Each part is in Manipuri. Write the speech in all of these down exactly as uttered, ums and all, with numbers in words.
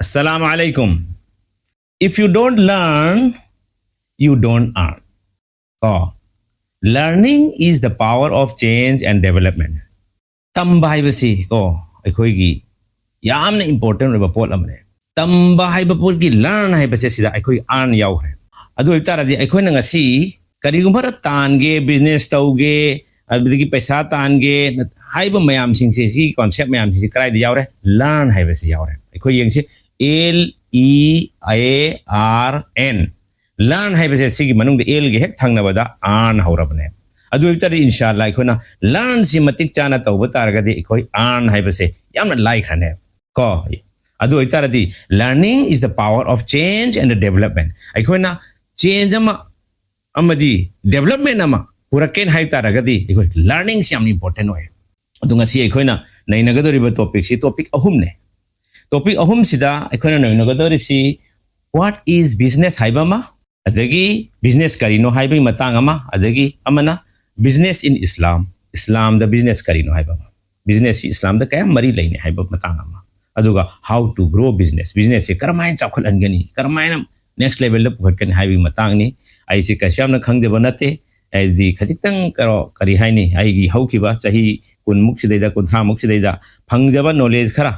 Assalamu alaikum. If you don't learn, you don't earn. ꯀꯣ, learning is the power of change and development. ꯇꯝꯕ ꯍꯥꯏꯕꯁꯤ ꯀꯣ, ꯑꯩꯈꯣꯏꯒꯤ ꯌꯥꯝꯅ important ꯑꯣꯏꯕ ꯄꯣꯠ ꯑꯃꯅꯦ. ꯇꯝꯕ ꯍꯥꯏꯕ ꯄꯣꯠꯀꯤ learn ꯍꯥꯏꯕꯁꯦ ꯁꯤꯗ ꯑꯩꯈꯣꯏ earn ꯌꯥꯎꯈ꯭ꯔꯦ. ꯑꯗꯨ ꯑꯣꯏꯕ ꯇꯥꯔꯗꯤ ꯑꯩꯈꯣꯏꯅ ꯉꯁꯤ ꯀꯔꯤꯒꯨꯝꯕ ꯈꯔ ꯇꯥꯟꯒꯦ, business ꯇꯧꯒꯦ, ꯑꯗꯨꯗꯒꯤ ꯄꯩꯁꯥ ꯇꯥꯟꯒꯦ ꯍꯥꯏꯕ ꯃꯌꯥꯝꯁꯤꯡꯁꯦ, ꯁꯤꯒꯤ concept ꯃꯌꯥꯝꯁꯤꯡꯁꯦ ꯀꯗꯥꯏꯗ ꯌꯥꯎꯔꯦ? Learn ꯍꯥꯏꯕꯁꯤ ꯌꯥꯎꯔꯦ. ꯑꯩꯈꯣꯏ ꯌꯦꯡꯁꯤ, L E A R N. Learn ꯍꯥꯏꯕꯁꯦ ꯁꯤꯒꯤ ꯃꯅꯨꯡꯗ L ꯒꯤ ꯍꯦꯛ ꯊꯪꯅꯕꯗ earn ꯍꯧꯔꯕꯅꯦ. ꯑꯗꯨ ꯑꯣꯏꯕ ꯇꯥꯔꯗꯤ ꯏꯟꯁꯥꯜꯂꯥ ꯑꯩꯈꯣꯏꯅ learn ꯁꯤ ꯃꯇꯤꯛ ꯆꯥꯅ ꯇꯧꯕ ꯇꯥꯔꯒꯗꯤ ꯑꯩꯈꯣꯏ earn ꯍꯥꯏꯕꯁꯦ ꯌꯥꯝꯅ ꯂꯥꯏꯈ꯭ꯔꯅꯦ ꯀꯣ. ꯑꯗꯨ ꯑꯣꯏꯕ ꯇꯥꯔꯗꯤ learning is the power of change and the development. ꯑꯩꯈꯣꯏꯅ change ꯑꯃ ꯑꯃꯗꯤ development ꯑꯃ ꯄꯨꯔꯛꯀꯦꯅ ꯍꯥꯏ ꯇꯥꯔꯒꯗꯤ ꯑꯩꯈꯣꯏ learning ꯁꯤ ꯌꯥꯝꯅ important ꯑꯣꯏ. ꯑꯗꯨ ꯉꯁꯤ ꯑꯩꯈꯣꯏꯅ ꯅꯩꯅꯒꯗꯧꯔꯤꯕ topic ꯁꯤ topic ꯑꯍꯨꯝꯅꯦ. Topic ꯑꯍꯨꯝꯁꯤꯗ ꯑꯩꯈꯣꯏꯅ ꯅꯩꯅꯒꯗꯧꯔꯤꯁꯤ what is business ꯍꯥꯏꯕ ꯑꯃ, ꯑꯗꯒꯤ business ꯀꯔꯤꯅꯣ ꯍꯥꯏꯕꯒꯤ ꯃꯇꯥꯡ ꯑꯃ, ꯑꯗꯒꯤ ꯑꯃꯅ business in Islam, ꯏꯁꯂꯥꯝꯗ business ꯀꯔꯤꯅꯣ ꯍꯥꯏꯕ ꯑꯃ, business ꯁꯤ ꯏꯁꯂꯥꯝꯗ ꯀꯌꯥꯝ ꯃꯔꯤ ꯂꯩꯅꯩ ꯍꯥꯏꯕ ꯃꯇꯥꯡ ꯑꯃ, ꯑꯗꯨꯒ how to grow business, business ꯁꯦ ꯀꯔꯝꯍꯥꯏꯅ ꯆꯥꯎꯈꯠꯍꯟꯒꯅꯤ, ꯀꯔꯝꯍꯥꯏꯅ next level ꯗ ꯄꯨꯈꯠꯀꯅꯤ ꯍꯥꯏꯕꯒꯤ ꯃꯇꯥꯡꯅꯤ. ꯑꯩꯁꯦ ꯀꯩꯁꯨ ꯌꯥꯝꯅ ꯈꯪꯖꯕ ꯅꯠꯇꯦ. ꯍꯥꯏꯗꯤ ꯈꯖꯤꯛꯇꯪ ꯀꯩꯅꯣ, ꯀꯔꯤ ꯍꯥꯏꯅꯤ, ꯑꯩꯒꯤ ꯍꯧꯈꯤꯕ ꯆꯍꯤ ꯀꯨꯟꯃꯨꯛ ꯁꯤꯗꯩꯗ, ꯀꯨꯟꯊ꯭ꯔꯥꯃꯨꯛ ꯁꯤꯗꯩꯗ ꯐꯪꯖꯕ knowledge ꯈꯔ,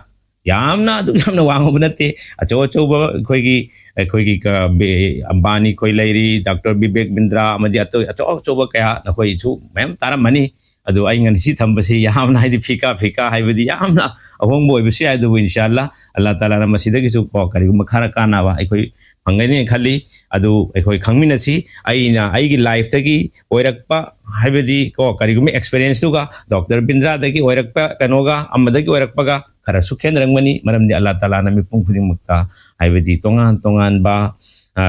ꯌꯥꯝꯅ ꯑꯗꯨꯛ ꯌꯥꯝꯅ ꯋꯥꯡꯉꯨꯕ ꯅꯠꯇꯦ. ꯑꯆꯧ ꯑꯆꯧꯕ ꯑꯩꯈꯣꯏꯒꯤ, ꯑꯩꯈꯣꯏꯒꯤ ꯀ-, ꯕꯤ-, ꯑꯝꯕꯥꯅꯤ ꯑꯩꯈꯣꯏ ꯂꯩꯔꯤ, ꯗꯥꯛꯇꯔ ꯕꯤꯕꯦꯛ ꯕꯤꯟꯗ꯭ꯔꯥ ꯑꯃꯗꯤ ꯑꯇꯩ ꯑꯆꯧ ꯑꯆꯧꯕ ꯀꯌꯥ ꯅꯈꯣꯏꯁꯨ ꯃꯌꯥꯝ ꯇꯥꯔꯝꯃꯅꯤ. ꯑꯗꯨ ꯑꯩ ꯉꯁꯤ ꯊꯝꯕꯁꯤ ꯌꯥꯝꯅ, ꯍꯥꯏꯗꯤ ꯐꯤꯀꯥ ꯐꯤꯀꯥ ꯍꯥꯏꯕꯗꯤ ꯌꯥꯝꯅ ꯑꯍꯣꯡꯕ ꯑꯣꯏꯕꯁꯨ ꯌꯥꯏ, ꯑꯗꯨꯕꯨ ꯏꯟꯁꯥ ꯑꯜꯂꯥ, ꯑꯜꯂꯥ ꯇꯥꯂꯥꯅ ꯃꯁꯤꯗꯒꯤꯁꯨ ꯀꯣ ꯀꯔꯤꯒꯨꯝꯕ ꯈꯔ ꯀꯥꯟꯅꯕ ꯑꯩꯈꯣꯏ ꯐꯪꯒꯅꯤ ꯈꯜꯂꯤ. ꯑꯗꯨ ꯑꯩꯈꯣꯏ ꯈꯪꯃꯤꯟꯅꯁꯤ. ꯑꯩꯅ ꯑꯩꯒꯤ life ꯇꯒꯤ ꯑꯣꯏꯔꯛꯄ, ꯍꯥꯏꯕꯗꯤ ꯀꯣ ꯀꯔꯤꯒꯨꯝꯕ experience ꯇꯨꯒ ꯗꯥꯛꯇꯔ ꯕꯤꯟꯗ꯭ꯔꯥꯗꯒꯤ ꯑꯣꯏꯔꯛꯄ ꯀꯩꯅꯣꯒ ꯑꯃꯗꯒꯤ ꯑꯣꯏꯔꯛꯄꯒ ꯈꯔꯁꯨ ꯈꯦꯠꯅꯔꯝꯒꯅꯤ, ꯃꯔꯝꯗꯤ ꯑꯜꯂꯥ ꯇꯥꯂꯥꯅ ꯃꯤꯄꯨꯝ ꯈꯨꯗꯤꯡꯃꯛꯇ, ꯍꯥꯏꯕꯗꯤ ꯇꯣꯉꯥꯟ ꯇꯣꯉꯥꯟꯕ, ꯑ,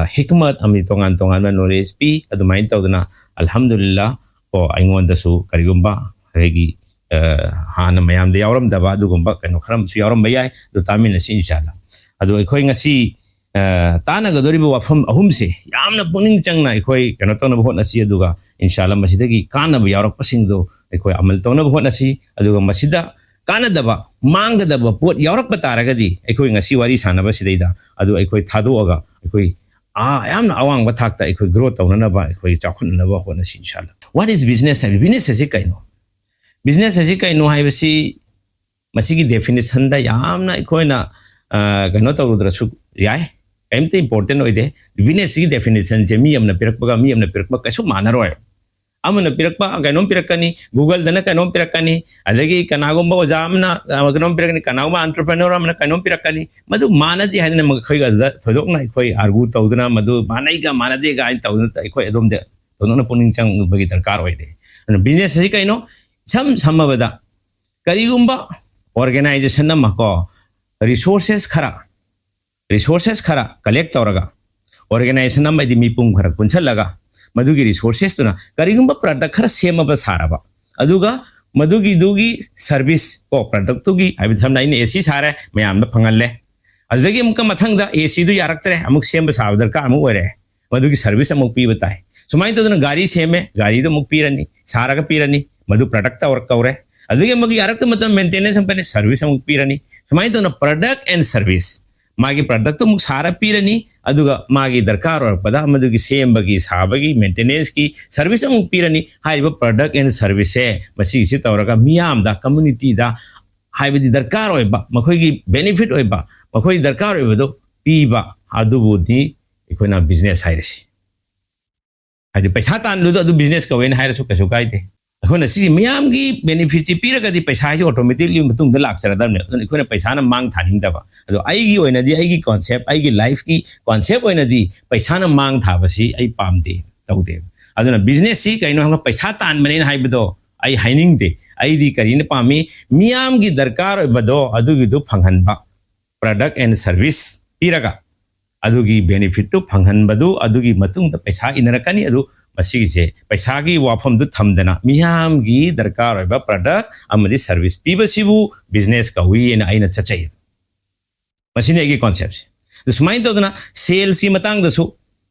ꯍꯤꯛꯃꯠ ꯑꯃꯗꯤ ꯇꯣꯉꯥꯟ ꯇꯣꯉꯥꯟꯕ knowledge ꯄꯤ. ꯑꯗꯨꯃꯥꯏꯅ ꯇꯧꯗꯅ ꯑꯜꯍꯝꯗꯨꯂꯤꯜꯂꯥ ꯀꯣ ꯑꯩꯉꯣꯟꯗꯁꯨ ꯀꯔꯤꯒꯨꯝꯕ ꯑꯩꯒꯤ, ꯑ, ꯍꯥꯟꯅ ꯃꯌꯥꯝꯗ ꯌꯥꯎꯔꯝꯗꯕ ꯑꯗꯨꯒꯨꯝꯕ ꯀꯩꯅꯣ ꯈꯔ ꯑꯃꯁꯨ ꯌꯥꯎꯔꯝꯕ ꯌꯥꯏ, ꯑꯗꯨ ꯇꯥꯃꯤꯟꯅꯁꯤ ꯏꯟꯁꯥ ꯑꯜꯂꯥ. ꯑꯗꯣ ꯑꯩꯈꯣꯏ ꯉꯁꯤ, ꯑ, ꯇꯥꯟꯅꯒꯗꯧꯔꯤꯕ ꯋꯥꯐꯝ ꯑꯍꯨꯝꯁꯦ ꯌꯥꯝꯅ ꯄꯨꯛꯅꯤꯡ ꯆꯪꯅ ꯑꯩꯈꯣꯏ ꯀꯩꯅꯣ ꯇꯧꯅꯕ ꯍꯣꯠꯅꯁꯤ, ꯑꯗꯨꯒ ꯏꯟꯁꯥ ꯑꯜꯂꯥ ꯃꯁꯤꯗꯒꯤ ꯀꯥꯟꯅꯕ ꯌꯥꯎꯔꯛꯄꯁꯤꯡꯗꯣ ꯑꯩꯈꯣꯏ ꯑꯃꯜ ꯇꯧꯅꯕ ꯍꯣꯠꯅꯁꯤ. ꯑꯗꯨꯒ ꯃꯁꯤꯗ ꯀꯥꯟꯅꯗꯕ, ꯃꯥꯡꯒꯗꯕ ꯄꯣꯠ ꯌꯥꯎꯔꯛꯄ ꯇꯥꯔꯒꯗꯤ, ꯑꯩꯈꯣꯏ ꯉꯁꯤ ꯋꯥꯔꯤ ꯁꯥꯟꯅꯕꯁꯤꯗꯩꯗ ꯑꯗꯨ ꯑꯩꯈꯣꯏ ꯊꯥꯗꯣꯛꯑꯒ, ꯑꯩꯈꯣꯏ ꯑꯥ ꯌꯥꯝꯅ ꯑꯋꯥꯡꯕ ꯊꯥꯛꯇ ꯑꯩꯈꯣꯏ ꯒ꯭ꯔꯣ ꯇꯧꯅꯅꯕ, ꯑꯩꯈꯣꯏ ꯆꯥꯎꯈꯠꯅꯅꯕ ꯍꯣꯠꯅꯁꯤ, ꯏꯟꯁꯥꯜꯂꯥ꯫ What is business ꯍꯥꯏꯕ? ꯕꯤꯖꯤꯅꯦꯁ ꯑꯁꯤ ꯀꯩꯅꯣ? ꯕꯤꯖꯤꯅꯦꯁ ꯑꯁꯤ ꯀꯩꯅꯣ ꯍꯥꯏꯕꯁꯤ, ꯃꯁꯤꯒꯤ ꯗꯦꯐꯤꯅꯤꯁꯟꯗ ꯌꯥꯝꯅ ꯑꯩꯈꯣꯏꯅ, ꯑ, ꯀꯩꯅꯣ ꯇꯧꯔꯨꯗ꯭ꯔꯁꯨ ꯌꯥꯏ, ꯀꯔꯤꯝꯇ ꯏꯝꯄꯣꯔꯇꯦꯟ ꯑꯣꯏꯗꯦ꯫ ꯕꯤꯖꯤꯅꯦꯁꯁꯤꯒꯤ ꯗꯦꯐꯤꯅꯤꯁꯟꯁꯦ ꯃꯤ ꯑꯃꯅ ꯄꯤꯔꯛꯄꯒ ꯃꯤ ꯑꯃꯅ ꯄꯤꯔꯛꯄ ꯀꯩꯁꯨ ꯃꯥꯟꯅꯔꯣꯏ꯫ ꯑꯃꯅ ꯄꯤꯔꯛꯄ ꯀꯩꯅꯣꯝ ꯄꯤꯔꯛꯀꯅꯤ, ꯒꯨꯒꯜꯗꯅ ꯀꯩꯅꯣꯝ ꯄꯤꯔꯛꯀꯅꯤ, ꯑꯗꯒꯤ ꯀꯅꯥꯒꯨꯝꯕ ꯑꯣꯖꯥ ꯑꯃꯅ, ꯑ, ꯀꯩꯅꯣꯝ ꯄꯤꯔꯛꯀꯅꯤ, ꯀꯅꯥꯒꯨꯝꯕ ꯑꯦꯟꯇꯔꯄ꯭ꯔꯦꯅꯔ ꯑꯃꯅ ꯀꯩꯅꯣꯝ ꯄꯤꯔꯛꯀꯅꯤ꯫ ꯃꯗꯨ ꯃꯥꯟꯅꯗꯦ ꯍꯥꯏꯗꯅ ꯑꯩꯈꯣꯏꯒ ꯑꯗꯨꯗ ꯊꯣꯏꯗꯣꯛꯅ ꯑꯩꯈꯣꯏ ꯑꯥꯔꯒꯨ ꯇꯧꯗꯅ, ꯃꯗꯨ ꯃꯥꯟꯅꯩꯒ ꯃꯥꯟꯅꯗꯦꯒ ꯍꯥꯏꯅ ꯇꯧꯗꯅ ꯑꯩꯈꯣꯏ ꯑꯗꯣꯝꯗ ꯊꯣꯏꯗꯣꯛꯅ ꯄꯨꯛꯅꯤꯡ ꯆꯪꯕꯒꯤ ꯗꯔꯀꯥꯔ ꯑꯣꯏꯗꯦ꯫ ꯑꯗꯨꯅ ꯕꯤꯖꯤꯅꯦꯁ ꯑꯁꯤ ꯀꯩꯅꯣ? ꯏꯁꯝ ꯁꯝꯃꯕꯗ, ꯀꯔꯤꯒꯨꯝꯕ ꯑꯣꯔꯒꯅꯥꯏꯖꯦꯁꯟ ꯑꯃ ꯀꯣ, ꯔꯤꯁꯣꯔꯁꯦꯁ ꯈꯔ, ꯔꯤꯁꯣꯔꯁꯦꯁ ꯈꯔ ꯀꯂꯦꯛ ꯇꯧꯔꯒ, ꯑꯣꯔꯒꯅꯥꯏꯖꯦꯁꯟ ꯑꯃ ꯍꯥꯏꯗꯤ ꯃꯤꯄꯨꯝ ꯈꯔ ꯄꯨꯟꯁꯤꯜꯂꯒ, ꯃꯗꯨꯒꯤ ꯔꯤꯁꯣꯔꯁꯦꯁꯇꯨꯅ ꯀꯔꯤꯒꯨꯝꯕ ꯄ꯭ꯔꯗꯛ ꯈꯔ ꯁꯦꯝꯃꯕ ꯁꯥꯔꯕ, ꯑꯗꯨꯒ ꯃꯗꯨꯒꯤꯗꯨꯒꯤ ꯁꯔꯚꯤꯁ ꯀꯣ, ꯄ꯭ꯔꯗꯛꯇꯨꯒꯤ, ꯍꯥꯏꯕꯗꯤ ꯁꯝꯅ ꯑꯩꯅ ꯑꯦ ꯁꯤ ꯁꯥꯔꯦ, ꯃꯌꯥꯝꯗ ꯐꯪꯍꯜꯂꯦ, ꯑꯗꯨꯗꯒꯤ ꯑꯃꯨꯛꯀ ꯃꯊꯪꯗ ꯑꯦ ꯁꯤꯗꯨ ꯌꯥꯔꯛꯇ꯭ꯔꯦ, ꯑꯃꯨꯛ ꯁꯦꯝꯕ ꯁꯥꯕ ꯗꯔꯀꯥꯔ ꯑꯃꯨꯛ ꯑꯣꯏꯔꯦ, ꯃꯗꯨꯒꯤ ꯁꯔꯚꯤꯁ ꯑꯃꯨꯛ ꯄꯤꯕ ꯇꯥꯏ꯫ ꯁꯨꯃꯥꯏꯅ ꯇꯧꯗꯅ ꯒꯥꯔꯤ ꯁꯦꯝꯃꯦ, ꯒꯥꯔꯤꯗꯨ ꯑꯃꯨꯛ ꯄꯤꯔꯅꯤ, ꯁꯥꯔꯒ ꯄꯤꯔꯅꯤ, ꯃꯗꯨ ꯄ꯭ꯔꯗꯛ ꯇꯧꯔ ꯀꯧꯔꯦ꯫ ꯑꯗꯨꯒꯤ ꯑꯃꯨꯛ ꯌꯥꯔꯛꯇꯕ ꯃꯇꯝꯗ ꯃꯦꯟꯇꯦꯅꯦꯟꯁ ꯑꯃꯨꯛ ꯄꯤꯔꯅꯤ, ꯁꯔꯚꯤꯁ ꯑꯃꯨꯛ ꯄꯤꯔꯅꯤ꯫ ꯁꯨꯃꯥꯏꯅ ꯇꯧꯗꯅ ꯄ꯭ꯔꯗꯛ ꯑꯦꯟ ꯁꯔꯚꯤꯁ, ꯃꯥꯒꯤ ꯄ꯭ꯔꯗꯛꯇꯨ ꯑꯃꯨꯛ ꯁꯥꯔ ꯄꯤꯔꯅꯤ, ꯑꯗꯨꯒ ꯃꯥꯒꯤ ꯗꯔꯀꯥꯔ ꯑꯣꯏꯔꯛꯄꯗ ꯃꯗꯨꯒꯤ ꯁꯦꯝꯕꯒꯤ, ꯁꯥꯕꯒꯤ, ꯃꯦꯟꯇꯦꯅꯦꯟꯁꯀꯤ ꯁꯔꯚꯤꯁ ꯑꯃꯨꯛ ꯄꯤꯔꯅꯤ꯫ ꯍꯥꯏꯔꯤꯕ ꯄ꯭ꯔꯗꯛ ꯑꯦꯟ ꯁꯔꯚꯤꯁꯁꯦ ꯃꯁꯤꯒꯤꯁꯤ ꯇꯧꯔꯒ ꯃꯤꯌꯥꯝꯗ, ꯀꯝꯃꯨꯅꯤꯇꯤꯗ, ꯍꯥꯏꯕꯗꯤ ꯗꯔꯀꯥꯔ ꯑꯣꯏꯕ, ꯃꯈꯣꯏꯒꯤ ꯕꯦꯅꯤꯐꯤꯠ ꯑꯣꯏꯕ, ꯃꯈꯣꯏ ꯗꯔꯀꯥꯔ ꯑꯣꯏꯕꯗꯣ ꯄꯤꯕ, ꯑꯗꯨꯕꯨꯗꯤ ꯑꯩꯈꯣꯏꯅ ꯕꯤꯖꯤꯅꯦꯁ ꯍꯥꯏꯔꯤꯁꯤ꯫ ꯍꯥꯏꯗꯤ ꯄꯩꯁꯥ ꯇꯥꯟꯕꯗꯣ ꯑꯗꯨ ꯕꯤꯖꯤꯅꯦꯁ ꯀꯧꯋꯦꯅ ꯍꯥꯏꯔꯁꯨ ꯀꯩꯁꯨ ꯀꯥꯏꯗꯦ꯫ ꯑꯩꯈꯣꯏꯅ ꯁꯤꯒꯤ ꯃꯤꯌꯥꯝꯒꯤ ꯕꯦꯅꯤꯐꯤꯠꯁꯤ ꯄꯤꯔꯒꯗꯤ ꯄꯩꯁꯥ ꯍꯥꯏꯁꯤ ꯑꯣꯇꯣꯃꯦꯇꯤꯛꯂꯤ ꯃꯇꯨꯡꯗ ꯂꯥꯛꯆꯔꯗꯕꯅꯦ꯫ ꯑꯗꯨꯅ ꯑꯩꯈꯣꯏꯅ ꯄꯩꯁꯥꯅ ꯃꯥꯡ ꯊꯥꯅꯤꯡꯗꯕ꯫ ꯑꯗꯣ ꯑꯩꯒꯤ ꯑꯣꯏꯅꯗꯤ, ꯑꯩꯒꯤ ꯀꯣꯟꯁꯦꯞ, ꯑꯩꯒꯤ ꯂꯥꯏꯐꯀꯤ ꯀꯣꯟꯁꯦꯞ ꯑꯣꯏꯅꯗꯤ ꯄꯩꯁꯥꯅ ꯃꯥꯡ ꯊꯥꯕꯁꯤ ꯑꯩ ꯄꯥꯝꯗꯦ, ꯇꯧꯗꯦ꯫ ꯑꯗꯨꯅ ꯕꯤꯖꯤꯅꯦꯁꯁꯤ ꯀꯩꯅꯣ ꯍꯥꯏꯕ, ꯄꯩꯁꯥ ꯇꯥꯟꯕꯅꯦꯅ ꯍꯥꯏꯕꯗꯣ ꯑꯩ ꯍꯥꯏꯅꯤꯡꯗꯦ꯫ ꯑꯩꯗꯤ ꯀꯔꯤꯅ ꯄꯥꯝꯃꯤ? ꯃꯤꯌꯥꯝꯒꯤ ꯗꯔꯀꯥꯔ ꯑꯣꯏꯕꯗꯣ ꯑꯗꯨꯒꯤꯗꯨ ꯐꯪꯍꯟꯕ, ꯄ꯭ꯔꯗꯛ ꯑꯦꯟ ꯁꯔꯚꯤꯁ ꯄꯤꯔꯒ ꯑꯗꯨꯒꯤ ꯕꯦꯅꯤꯐꯤꯠꯇꯨ ꯐꯪꯍꯟꯕꯗꯨ, ꯑꯗꯨꯒꯤ ꯃꯇꯨꯡꯗ ꯄꯩꯁꯥ ꯏꯟꯅꯔꯛꯀꯅꯤ꯫ ꯑꯗꯨ ꯃꯁꯤꯒꯤꯁꯦ ꯄꯩꯁꯥꯒꯤ ꯋꯥꯐꯝꯗꯨ ꯊꯝꯗꯅ ꯃꯤꯌꯥꯝꯒꯤ ꯗꯔꯀꯥꯔ ꯑꯣꯏꯕ ꯄ꯭ꯔꯗꯛ ꯑꯃꯗꯤ ꯁꯔꯚꯤꯁ ꯄꯤꯕꯁꯤꯕꯨ ꯕꯤꯖꯤꯅꯦꯁ ꯀꯧꯏ ꯍꯥꯏꯅ ꯑꯩꯅ ꯆꯠꯆꯩ꯫ ꯃꯁꯤꯅꯤ ꯑꯩꯒꯤ ꯀꯣꯟꯁꯦꯞꯁꯦ꯫ ꯑꯗꯨ ꯁꯨꯃꯥꯏꯅ ꯇꯧꯗꯅ ꯁꯦꯜꯁꯀꯤ ꯃꯇꯥꯡꯗꯁꯨ,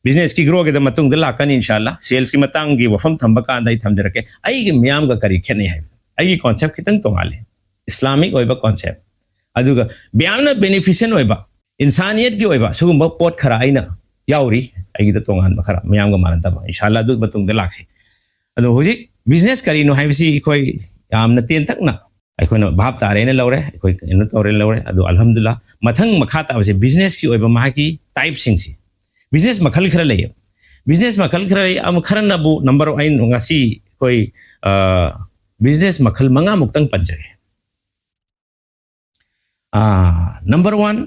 ꯕꯤꯖꯤꯅꯦꯁꯀꯤ ꯒ꯭ꯔꯣꯒꯤꯗ ꯃꯇꯨꯡꯗ ꯂꯥꯛꯀꯅꯤ ꯏꯟꯁꯥꯜꯂꯥ꯫ ꯁꯦꯜꯁꯀꯤ ꯃꯇꯥꯡꯒꯤ ꯋꯥꯐꯝ ꯊꯝꯕ ꯀꯥꯟꯗ ꯑꯩ ꯊꯝꯖꯔꯛꯀꯦ꯫ ꯑꯩꯒꯤ ꯃꯤꯌꯥꯝꯒ ꯀꯔꯤ ꯈꯦꯠꯅꯩ ꯍꯥꯏꯕ, ꯑꯩꯒꯤ ꯀꯣꯟꯁꯦꯞ ꯈꯤꯇꯪ ꯇꯣꯉꯥꯜꯂꯤ꯫ ꯏꯁꯂꯥꯃꯤꯛ ꯑꯣꯏꯕ ꯀꯣꯟꯁꯦꯞ, ꯑꯗꯨꯒ ꯃꯌꯥꯝꯅ ꯕꯦꯅꯤꯐꯤꯁꯤꯌꯦꯜ ꯑꯣꯏꯕ, ꯏꯟꯁꯥꯅꯤꯌꯠꯀꯤ ꯑꯣꯏꯕ ꯁꯤꯒꯨꯝꯕ ꯄꯣꯠ ꯈꯔ ꯑꯩꯅ ꯌꯥꯎꯔꯤ꯫ ꯑꯩꯒꯤꯗ ꯇꯣꯉꯥꯟꯕ ꯈꯔ, ꯃꯌꯥꯝꯒ ꯃꯥꯟꯅꯗꯕ, ꯏꯟꯁꯥꯜꯂꯥ ꯑꯗꯨ ꯃꯇꯨꯡꯗ ꯂꯥꯛꯁꯤ꯫ ꯑꯗꯣ ꯍꯧꯖꯤꯛ ꯕꯤꯖꯤꯅꯦꯁ ꯀꯔꯤꯅꯣ ꯍꯥꯏꯕꯁꯤ ꯑꯩꯈꯣꯏ ꯌꯥꯝꯅ ꯇꯦꯟꯇꯛꯅ ꯑꯩꯈꯣꯏꯅ ꯚꯥꯞ ꯇꯥꯔꯦꯅ ꯂꯧꯔꯦ, ꯑꯩꯈꯣꯏ ꯀꯩꯅꯣ ꯇꯧꯔꯦꯅ ꯂꯧꯔꯦ꯫ ꯑꯗꯣ ꯑꯜꯍꯝꯗꯨꯂꯤꯜꯂꯥ, ꯃꯊꯪ ꯃꯈꯥ ꯇꯥꯕꯁꯦ ꯕꯤꯖꯤꯅꯦꯁꯀꯤ ꯑꯣꯏꯕ ꯃꯥꯒꯤ ꯇꯥꯏꯞꯁꯤꯡꯁꯤ, ꯕꯤꯖꯤꯅꯦꯁ ꯃꯈꯜ ꯈꯔ ꯂꯩꯌꯦ꯫ ꯕꯤꯖꯤꯅꯦꯁ ꯃꯈꯜ ꯈꯔ ꯂꯩ꯫ ꯑꯃ ꯈꯔꯅꯕꯨ, ꯅꯝꯕꯔ, ꯑꯩꯅ ꯉꯁꯤ ꯑꯩꯈꯣꯏ ꯕꯤꯖꯤꯅꯦꯁ ꯃꯈꯜ ꯃꯉꯥꯃꯨꯛꯇꯪ ꯄꯟꯖꯒꯦ꯫ ꯅꯝꯕꯔ ꯋꯥꯟ,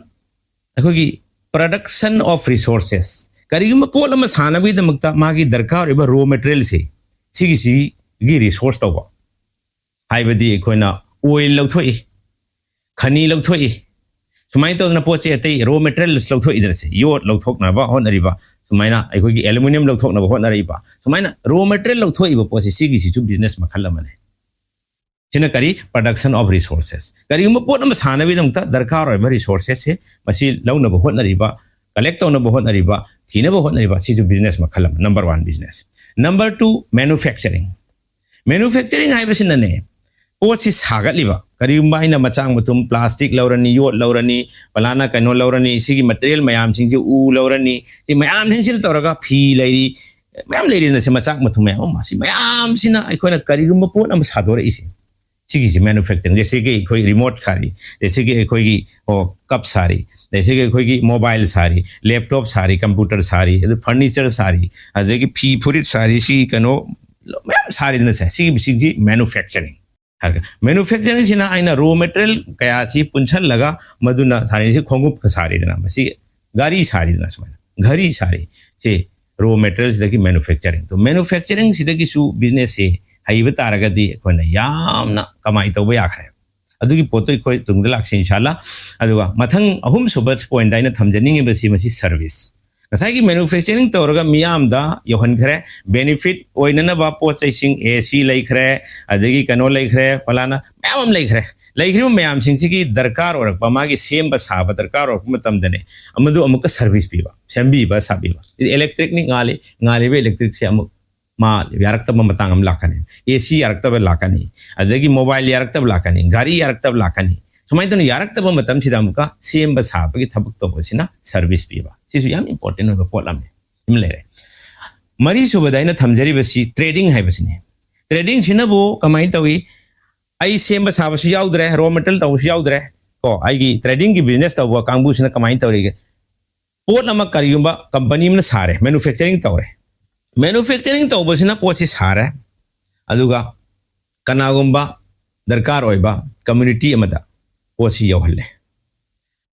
ꯑꯩꯈꯣꯏꯒꯤ production of resources꯫ ꯀꯔꯤꯒꯨꯝꯕ ꯄꯣꯠ ꯑꯃ ꯁꯥꯅꯕꯒꯤꯗꯃꯛꯇ ꯃꯥꯒꯤ ꯗꯔꯀꯥꯔ ꯑꯣꯏꯕ ꯔꯣ ꯃꯦꯇꯔꯤꯌꯦꯜꯁꯦ, ꯁꯤꯒꯤꯁꯤꯒꯤ ꯔꯤꯁꯣꯔꯁ ꯇꯧꯕ꯫ ꯍꯥꯏꯕꯗꯤ ꯑꯩꯈꯣꯏꯅ ꯑꯣꯏꯜ ꯂꯧꯊꯣꯛꯏ, ꯈꯅꯤ ꯂꯧꯊꯣꯛꯏ, ꯁꯨꯃꯥꯏꯅ ꯇꯧꯗꯅ ꯄꯣꯠꯁꯦ ꯑꯇꯩ ꯔꯣ ꯃꯦꯇꯔꯤꯌꯦꯜꯁ ꯂꯧꯊꯣꯛꯏꯗꯅ, ꯁꯦ, ꯌꯣꯠ ꯂꯧꯊꯣꯛꯅꯕ ꯍꯣꯠꯅꯔꯤꯕ, ꯁꯨꯃꯥꯏꯅ ꯑꯩꯈꯣꯏꯒꯤ ꯑꯦꯂꯨꯃꯤꯅꯤꯌꯝ ꯂꯧꯊꯣꯛꯅꯕ ꯍꯣꯠꯅꯔꯤꯕ, ꯁꯨꯃꯥꯏꯅ ꯔꯣ ꯃꯦꯇꯔꯤꯌꯦꯜ ꯂꯧꯊꯣꯛꯏꯕ ꯄꯣꯠꯁꯦ, ꯁꯤꯒꯤꯁꯤꯁꯨ ꯕꯤꯖꯤꯅꯦꯁ ꯃꯈꯜ ꯑꯃꯅꯤ꯫ ꯁꯤꯅ ꯀꯔꯤ? Production of resources꯫ ꯀꯔꯤꯒꯨꯝꯕ ꯄꯣꯠ ꯑꯃ ꯁꯥꯅꯕꯒꯤꯗꯃꯛꯇ ꯗꯔꯀꯥꯔ ꯑꯣꯏꯕ ꯔꯤꯁꯣꯔꯁꯦꯁꯁꯦ, ꯃꯁꯤ ꯂꯧꯅꯕ ꯍꯣꯠꯅꯔꯤꯕ, ꯀꯂꯦꯛ ꯇꯧꯅꯕ ꯍꯣꯠꯅꯔꯤꯕ, ꯊꯤꯅꯕ ꯍꯣꯠꯅꯔꯤꯕ, ꯁꯤꯁꯨ ꯕꯤꯖꯤꯅꯦꯁ ꯃꯈꯜ ꯑꯃ, number one business. Number two, manufacturing꯫ Manufacturing ꯍꯥꯏꯕꯁꯤꯅꯅꯦ, ꯄꯣꯠꯁꯤ ꯁꯥꯒꯠꯂꯤꯕ, ꯀꯔꯤꯒꯨꯝꯕ ꯑꯩꯅ ꯃꯆꯥꯛ ꯃꯊꯨꯝ, ꯄ꯭ꯂꯥꯁꯇꯤꯛ ꯂꯧꯔꯅꯤ, ꯌꯣꯠ ꯂꯧꯔꯅꯤ, ꯐꯂꯥꯅ ꯀꯩꯅꯣ ꯂꯧꯔꯅꯤ, ꯁꯤꯒꯤ ꯃꯇꯦꯔꯤꯌꯦꯜ ꯃꯌꯥꯝꯁꯤꯡꯁꯤ, ꯎ ꯂꯧꯔꯅꯤ, ꯁꯤ ꯃꯌꯥꯝꯁꯤꯡꯁꯤꯅ ꯇꯧꯔꯒ ꯐꯤ ꯂꯩꯔꯤ, ꯃꯌꯥꯝ ꯂꯩꯔꯤꯅ, ꯁꯤ ꯃꯆꯥꯛ ꯃꯊꯨꯝ ꯃꯌꯥꯝ ꯑꯃ, ꯁꯤ ꯃꯌꯥꯝꯁꯤꯅ ꯑꯩꯈꯣꯏꯅ ꯀꯔꯤꯒꯨꯝꯕ ꯄꯣꯠ ꯑꯃ ꯁꯥꯗꯣꯔꯛꯏꯁꯦ, ꯁꯤꯒꯤꯁꯤ manufacturing꯫ ꯖꯩꯁꯦ ꯀꯤ ꯑꯩꯈꯣꯏ ꯔꯤꯃꯣꯠ ꯁꯥꯔꯤ, ꯖꯩꯁꯦ ꯀꯤ ꯑꯩꯈꯣꯏꯒꯤ, ꯑꯣ, ꯀꯞ ꯁꯥꯔꯤ, ꯖꯩꯁꯦ ꯀꯤ ꯑꯩꯈꯣꯏꯒꯤ ꯃꯣꯕꯥꯏꯜ ꯁꯥꯔꯤ, ꯂꯦꯞꯇꯣꯞ ꯁꯥꯔꯤ, ꯀꯝꯄ꯭ꯌꯨꯇꯔ ꯁꯥꯔꯤ, ꯑꯗꯨ ꯐꯔꯅꯤꯆꯔ ꯁꯥꯔꯤ, ꯑꯗꯒꯤ ꯐꯤ ꯐꯨꯔꯤꯠ ꯁꯥꯔꯤ, ꯁꯤ ꯀꯩꯅꯣ ꯃꯌꯥꯝ ꯁꯥꯔꯤꯗꯅ ꯁꯦ, ꯁꯤꯒꯤ, ꯁꯤꯒꯤ manufacturing ꯍꯥꯏꯔꯒ꯫ Manufacturing ꯁꯤꯅ ꯑꯩꯅ ꯔꯣ ꯃꯦꯇꯔꯤꯌꯦꯜ ꯀꯌꯥꯁꯤ ꯄꯨꯟꯁꯜꯂꯒ ꯃꯗꯨꯅ ꯁꯥꯔꯤꯁꯤ ꯈꯣꯡꯎꯞꯀ ꯁꯥꯔꯤꯗꯅ, ꯃꯁꯤ ꯒꯥꯔꯤ ꯁꯥꯔꯤꯗꯅ, ꯁꯨꯃꯥꯏꯅ ꯘꯔꯤ ꯁꯥꯔꯤ, ꯁꯤ ꯔꯣ ꯃꯦꯇꯔꯤꯌꯦꯜꯁꯤꯗꯒꯤ ꯃꯦꯅꯨꯐꯦꯛꯆꯔꯤꯡ꯫ ꯇꯣ, ꯃꯦꯅꯨꯐꯦꯛꯆꯔꯤꯡꯁꯤꯗꯒꯤꯁꯨ ꯕꯤꯖꯤꯅꯦꯁꯁꯤ ꯍꯩꯕ ꯇꯥꯔꯒꯗꯤ ꯑꯩꯈꯣꯏꯅ ꯌꯥꯝꯅ ꯀꯃꯥꯏ ꯇꯧꯕ ꯌꯥꯈ꯭ꯔꯦ꯫ ꯑꯗꯨꯒꯤ ꯄꯣꯠꯇꯣ ꯑꯩꯈꯣꯏ ꯇꯨꯡꯗ ꯂꯥꯛꯁꯤ ꯏꯟꯁꯥꯜꯂꯥ꯫ ꯑꯗꯨꯒ ꯃꯊꯪ ꯑꯍꯨꯝꯁꯨꯕ ꯄꯣꯏꯟꯗ ꯑꯩꯅ ꯊꯝꯖꯅꯤꯡꯉꯤꯕꯁꯤ ꯃꯁꯤ ꯁꯔꯚꯤꯁ꯫ ꯉꯁꯥꯏꯒꯤ ꯃꯦꯅꯨꯐꯦꯛꯆꯔꯤꯡ ꯇꯧꯔꯒ ꯃꯤꯌꯥꯝꯗ ꯌꯧꯍꯟꯈ꯭ꯔꯦ, ꯕꯦꯅꯤꯐꯤꯠ ꯑꯣꯏꯅꯅꯕ ꯄꯣꯠ ꯆꯩꯁꯤꯡ, ꯑꯦ ꯁꯤ ꯂꯩꯈ꯭ꯔꯦ, ꯑꯗꯒꯤ ꯀꯩꯅꯣ ꯂꯩꯈ꯭ꯔꯦ, ꯐꯂꯥꯅ ꯃꯌꯥꯝ ꯑꯃ ꯂꯩꯈ꯭ꯔꯦ꯫ ꯂꯩꯈ꯭ꯔꯤꯕ ꯃꯌꯥꯝꯁꯤꯡꯁꯤꯒꯤ ꯗꯔꯀꯥꯔ ꯑꯣꯏꯔꯛꯄ, ꯃꯥꯒꯤ ꯁꯦꯝꯕ ꯁꯥꯕ ꯗꯔꯀꯥꯔ ꯑꯣꯏꯔꯛꯄ ꯃꯇꯝꯗꯅꯦ, ꯑꯃꯗꯨ ꯑꯃꯨꯛꯀ ꯁꯔꯚꯤꯁ ꯄꯤꯕ, ꯁꯦꯝꯕꯤꯕ ꯁꯥꯕꯤꯕ꯫ ꯏꯂꯦꯛꯇ꯭ꯔꯤꯛꯅꯤ, ꯉꯥꯜꯂꯤ, ꯉꯥꯜꯂꯤꯕ ꯏꯂꯦꯛꯇ꯭ꯔꯤꯛꯁꯦ ꯑꯃꯨꯛ ꯃꯥ ꯌꯥꯔꯛꯇꯕ ꯃꯇꯥꯡ ꯑꯃ ꯂꯥꯛꯀꯅꯤ꯫ ꯑꯦ ꯁꯤ ꯌꯥꯔꯛꯇꯕ ꯂꯥꯛꯀꯅꯤ, ꯑꯗꯒꯤ ꯃꯣꯕꯥꯏꯜ ꯌꯥꯔꯛꯇꯕ ꯂꯥꯛꯀꯅꯤ, ꯒꯥꯔꯤ ꯌꯥꯔꯛꯇꯕ ꯂꯥꯛꯀꯅꯤ꯫ ꯁꯨꯃꯥꯏꯅ ꯇꯧꯅ ꯌꯥꯔꯛꯇꯕ ꯃꯇꯝꯁꯤꯗ ꯑꯃꯨꯛꯀ ꯁꯦꯝꯕ ꯁꯥꯕꯒꯤ ꯊꯕꯛ ꯇꯧꯕꯁꯤꯅ ꯁꯔꯚꯤꯁ ꯄꯤꯕ꯫ ꯁꯤꯁꯨ ꯌꯥꯝ ꯏꯝꯄꯣꯔꯇꯦꯟ ꯑꯣꯏꯕ ꯄꯣꯠ ꯑꯃꯅꯤ꯫ ꯑꯃ ꯂꯩꯔꯦ꯫ ꯃꯔꯤꯁꯨꯕꯗ ꯑꯩꯅ ꯊꯝꯖꯔꯤꯕꯁꯤ ꯇ꯭ꯔꯦꯗꯤꯡ ꯍꯥꯏꯕꯁꯤꯅꯤ꯫ ꯇ꯭ꯔꯦꯗꯤꯡꯁꯤꯅꯕꯨ ꯀꯃꯥꯏꯅ ꯇꯧꯏ? ꯑꯩ ꯁꯦꯝꯕ ꯁꯥꯕꯁꯨ ꯌꯥꯎꯗ꯭ꯔꯦ, ꯔꯣ ꯃꯦꯇꯔꯤꯌꯦꯜ ꯇꯧꯕꯁꯨ ꯌꯥꯎꯗ꯭ꯔꯦ꯫ ꯀꯣ, ꯑꯩꯒꯤ ꯇ꯭ꯔꯦꯗꯤꯡꯒꯤ ꯕꯤꯖꯤꯅꯦꯁ ꯇꯧꯕ ꯀꯥꯡꯕꯨꯁꯤꯅ ꯀꯃꯥꯏꯅ ꯇꯧꯔꯤꯒꯦ? ꯄꯣꯠ ꯑꯃ ꯀꯔꯤꯒꯨꯝꯕ ꯀꯝꯄꯅꯤ ꯑꯃꯅ ꯁꯥꯔꯦ, ꯃꯦꯅꯨꯐꯦꯛꯆꯔꯤꯡ ꯇꯧꯔꯦ꯫ ꯃꯦꯅꯨꯐꯦꯛꯆꯔꯤꯡ ꯇꯧꯕꯁꯤꯅ ꯄꯣꯠꯁꯤ ꯁꯥꯔꯦ, ꯑꯗꯨꯒ ꯀꯅꯥꯒꯨꯝꯕ ꯗꯔꯀꯥꯔ ꯑꯣꯏꯕ ꯀꯝꯃ꯭ꯌꯨꯅꯤꯇꯤ ꯑꯃꯗ ꯄꯣꯠꯁꯤ ꯌꯧꯍꯜꯂꯦ꯫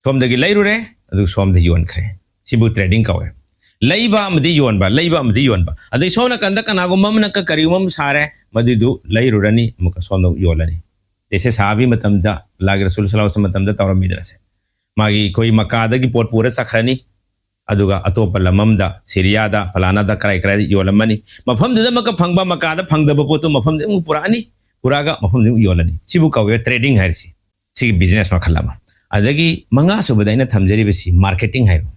ꯁꯣꯝꯗꯒꯤ ꯂꯩꯔꯨꯔꯦ, ꯑꯗꯨꯒ ꯁꯣꯝꯗ ꯌꯣꯟꯈ꯭ꯔꯦ꯫ ꯁꯤꯕꯨ ꯇ꯭ꯔꯦꯗꯤꯡ ꯀꯧꯋꯦ꯫ ꯂꯩꯕ ꯑꯃꯗꯤ ꯌꯣꯟꯕ, ꯂꯩꯕ ꯑꯃꯗꯤ ꯌꯣꯟꯕ꯫ ꯑꯗꯩ ꯁꯣꯝ ꯅꯥꯀꯟꯗ ꯀꯅꯥꯒꯨꯝꯕ ꯑꯃꯅ ꯀ-, ꯀꯔꯤꯒꯨꯝꯕ ꯑꯃ ꯁꯥꯔꯦ, ꯃꯗꯨꯏꯗꯨ ꯂꯩꯔꯨꯔꯅꯤ, ꯑꯃꯨꯛꯀ ꯁꯣꯝꯗ ꯌꯣꯜꯂꯅꯤ꯫ ꯇꯦꯁꯦ ꯁꯥꯕꯤ ꯃꯇꯝꯗ, ꯑꯜꯂꯥꯍꯒꯤ ꯔꯁꯨꯜ ꯁꯜꯂꯜꯂꯥꯍꯨ ꯑꯂꯩꯍꯤ ꯋꯁꯜꯂꯝ ꯃꯇꯝꯗ ꯇꯧꯔꯝꯃꯤꯗꯅꯁꯦ꯫ ꯃꯥꯒꯤ ꯑꯩꯈꯣꯏ ꯃꯀꯥꯗꯒꯤ ꯄꯣꯠ ꯄꯨꯔ ꯆꯠꯈ꯭ꯔꯅꯤ, ꯑꯗꯨꯒ ꯑꯇꯣꯞꯄ ꯂꯝ ꯑꯃꯗ, ꯁꯤꯔꯤꯌꯥꯗ, ꯐꯂꯥꯅꯥꯗ, ꯀꯔꯥꯏ ꯀꯔꯥꯏꯗ ꯌꯣꯜꯂꯝꯃꯅꯤ꯫ ꯃꯐꯝꯗꯨꯗ ꯑꯃꯨꯛꯀ ꯐꯪꯕ, ꯃꯀꯥꯗ ꯐꯪꯗꯕ ꯄꯣꯠꯇꯨ ꯃꯐꯝꯗꯨꯗ ꯑꯃꯨꯛ ꯄꯨꯔꯛꯑꯅꯤ, ꯄꯨꯔꯛꯑꯒ ꯃꯐꯝꯗꯨꯗ ꯑꯃꯨꯛ ꯌꯣꯜꯂꯅꯤ꯫ ꯁꯤꯕꯨ ꯀꯧꯋꯦ ꯇ꯭ꯔꯦꯗꯤꯡ ꯍꯥꯏꯔꯤꯁꯤ꯫ ꯁꯤꯒꯤ ꯕꯤꯖꯤꯅꯦꯁ ꯃꯈꯜ ꯑꯃ꯫ ꯑꯗꯒꯤ ꯃꯉꯥ ꯁꯨꯕꯗ ꯑꯩꯅ ꯊꯝꯖꯔꯤꯕꯁꯤ ꯃꯥꯔꯀꯦꯇꯤꯡ ꯍꯥꯏꯕ꯫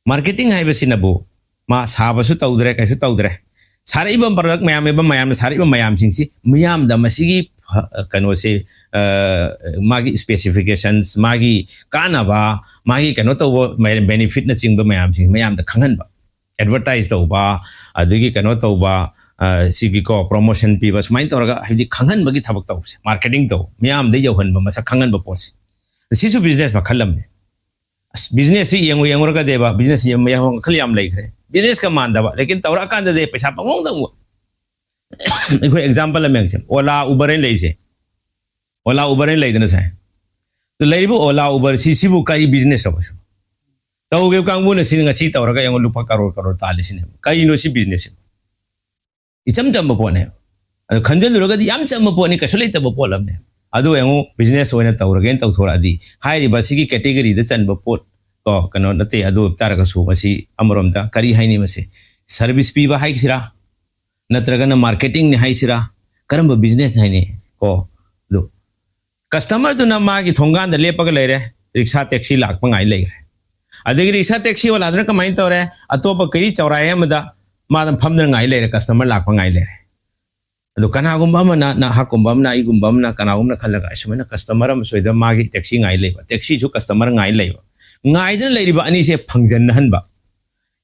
ꯃꯥꯔꯀꯦꯇꯤꯡ ꯍꯥꯏꯕꯁꯤꯅꯕꯨ ꯃꯥ ꯁꯥꯕꯁꯨ ꯇꯧꯗ꯭ꯔꯦ, ꯀꯩꯁꯨ ꯇꯧꯗ꯭ꯔꯦ꯫ ꯁꯥꯔꯛꯏꯕ ꯄ꯭ꯔꯗꯛ ꯃꯌꯥꯝ, ꯃꯌꯥꯝꯅ ꯁꯥꯔꯛꯏꯕ ꯃꯌꯥꯝꯁꯤꯡꯁꯤ ꯃꯤꯌꯥꯝꯗ ꯃꯁꯤꯒꯤ ꯐ-, ꯀꯩꯅꯣꯁꯦ, ꯑ, ꯃꯥꯒꯤ ꯁ꯭ꯄꯦꯁꯤꯐꯤꯀꯦꯁꯟꯁ, ꯃꯥꯒꯤ ꯀꯥꯟꯅꯕ, ꯃꯥꯒꯤ ꯀꯩꯅꯣ ꯇꯧꯕ ꯃ-, ꯕꯦꯅꯤꯐꯤꯠꯅꯆꯤꯡꯕ ꯃꯌꯥꯝꯁꯤꯡ ꯃꯌꯥꯝꯗ ꯈꯪꯍꯟꯕ꯫ ꯑꯦꯗꯚꯔꯇꯥꯏꯁ ꯇꯧꯕ, ꯑꯗꯒꯤ ꯀꯩꯅꯣ ꯇꯧꯕ, ꯑ, ꯁꯤꯒꯤꯀꯣ, ꯄ꯭ꯔꯣꯃꯣꯁꯟ ꯄꯤꯕ, ꯁꯨꯃꯥꯏꯅ ꯇꯧꯔꯒ ꯍꯥꯏꯕꯗꯤ ꯈꯪꯍꯟꯕꯒꯤ ꯊꯕꯛ ꯇꯧꯕꯁꯦ, ꯃꯥꯔꯀꯦꯇꯤꯡ ꯇꯧꯕ, ꯃꯤꯌꯥꯝꯗ ꯌꯧꯍꯟꯕ, ꯃꯁꯛ ꯈꯪꯍꯟꯕ ꯄꯣꯠꯁꯦ꯫ ꯁꯤꯁꯨ ꯕꯤꯖꯤꯅꯦꯁ ꯃꯈꯜ ꯑꯃꯅꯤ꯫ ꯑꯁ, ꯕꯤꯖꯤꯅꯦꯁꯁꯤ ꯌꯦꯡꯉꯨ, ꯌꯦꯡꯉꯨꯔꯒꯗꯤꯕ, ꯕꯤꯖꯤꯅꯦꯁꯁꯤ ꯌꯦꯡꯕ, ꯌꯦꯡꯕ ꯃꯈꯜ ꯌꯥꯝ ꯂꯩꯈ꯭ꯔꯦ꯫ ꯕꯤꯖꯤꯅꯦꯁꯀ ꯃꯥꯟꯗꯕ, ꯂꯦꯀꯤꯟ ꯇꯧꯔꯛꯑꯀꯥꯟꯗꯗꯤ ꯄꯩꯁꯥ ꯄꯪꯍꯧꯗ ꯍꯧꯕ꯫ ꯑꯩꯈꯣꯏ ꯑꯦꯛꯖꯥꯝꯄꯜ ꯑꯃ ꯌꯦꯡꯁꯦ, ꯑꯣꯂꯥ, ꯎꯕꯔ ꯍꯥꯏꯅ ꯂꯩꯔꯤꯁꯦ꯫ ꯑꯣꯂꯥ, ꯎꯕꯔ ꯍꯥꯏꯅ ꯂꯩꯗꯅ ꯁꯥꯏ꯫ ꯑꯗꯨ ꯂꯩꯔꯤꯕ ꯑꯣꯂꯥ, ꯎꯕꯔ ꯁꯤ, ꯁꯤꯕꯨ ꯀꯔꯤ ꯕꯤꯖꯤꯅꯦꯁ ꯇꯧꯕ? ꯇꯧꯒꯦ ꯀꯥꯡꯕꯨꯅ ꯁꯤ ꯉꯁꯤ ꯇꯧꯔꯒ ꯌꯦꯡꯉꯨ, ꯂꯨꯄꯥ ꯀꯔꯣꯔ ꯀꯔꯣꯔ ꯇꯥꯜꯂꯤꯁꯤꯅꯦ꯫ ꯀꯔꯤꯅꯣ ꯁꯤ ꯕꯤꯖꯤꯅꯦꯁꯁꯤꯕꯨ? ꯏꯆꯝ ꯆꯝꯕ ꯄꯣꯠꯅꯦ꯫ ꯑꯗꯨ ꯈꯟꯖꯤꯜꯂꯨꯔꯒꯗꯤ ꯌꯥꯝ ꯆꯝꯕ ꯄꯣꯠꯅꯤ, ꯀꯩꯁꯨ ꯂꯩꯇꯕ ꯄꯣꯠ ꯑꯃꯅꯦ꯫ ꯑꯗꯨ ꯌꯦꯡꯉꯨ, ꯕꯤꯖꯤꯅꯦꯁ ꯑꯣꯏꯅ ꯇꯧꯔꯒꯦꯅ ꯇꯧꯊꯣꯔꯛꯑꯗꯤ, ꯍꯥꯏꯔꯤꯕ ꯁꯤꯒꯤ ꯀꯦꯇꯦꯒꯣꯔꯤꯗ ꯆꯟꯕ ꯄꯣꯠ, ꯀꯣ, ꯀꯩꯅꯣ ꯅꯠꯇꯦ꯫ ꯑꯗꯨ ꯑꯣꯏꯕ ꯇꯥꯔꯒꯁꯨ ꯃꯁꯤ ꯑꯃꯔꯣꯝꯗ ꯀꯔꯤ ꯍꯥꯏꯅꯤ, ꯃꯁꯤ ꯁꯔꯚꯤꯁ ꯄꯤꯕ ꯍꯥꯏꯁꯤꯔꯥ, ꯅꯠꯇ꯭ꯔꯒꯅ ꯃꯥꯔꯀꯦꯇꯤꯡꯅꯤ ꯍꯥꯏꯁꯤꯔꯥ, ꯀꯔꯝꯕ ꯕꯤꯖꯤꯅꯦꯁꯅꯤ ꯍꯥꯏꯅꯤ? ꯀꯣ, ꯑꯗꯨ ꯀꯁꯇꯃꯔꯗꯨꯅ ꯃꯥꯒꯤ ꯊꯣꯡꯒꯥꯟꯗ ꯂꯦꯞꯄꯒ ꯂꯩꯔꯦ, ꯔꯤꯛꯁꯥ ꯇꯦꯛꯁꯤ ꯂꯥꯛꯄ ꯉꯥꯏ ꯂꯩꯈ꯭ꯔꯦ꯫ ꯑꯗꯒꯤ ꯔꯤꯛꯁꯥ ꯇꯦꯛꯁꯤ ꯋꯥꯂꯥꯗꯨꯅ ꯀꯃꯥꯏꯅ ꯇꯧꯔꯦ? ꯑꯇꯣꯞꯄ ꯀꯔꯤ ꯆꯧꯔꯥꯏ ꯑꯃꯗ ꯃꯥꯅ ꯐꯝꯗꯅ ꯉꯥꯏ ꯂꯩꯔꯦ, ꯀꯁꯇꯃꯔ ꯂꯥꯛꯄ ꯉꯥꯏ ꯂꯩꯔꯦ꯫ ꯑꯗꯣ ꯀꯅꯥꯒꯨꯝꯕ ꯑꯃꯅ, ꯅꯍꯥꯛꯀꯨꯝꯕ ꯑꯃꯅ, ꯑꯩꯒꯨꯝꯕ ꯑꯃꯅ, ꯀꯅꯥꯒꯨꯝꯕꯅ ꯈꯜꯂꯒ, "ꯑꯁꯨꯃꯥꯏꯅ ꯀꯁꯇꯃꯔ ꯑꯃ ꯁꯣꯏꯗ ꯃꯥꯒꯤ ꯇꯦꯛꯁꯤ ꯉꯥꯏ ꯂꯩꯕ, ꯇꯦꯛꯁꯤꯁꯨ ꯀꯁꯇꯃꯔ ꯉꯥꯏ ꯂꯩꯕ, ꯉꯥꯏꯗꯅ ꯂꯩꯔꯤꯕ ꯑꯅꯤꯁꯦ ꯐꯪꯖꯟꯅꯍꯟꯕ"꯫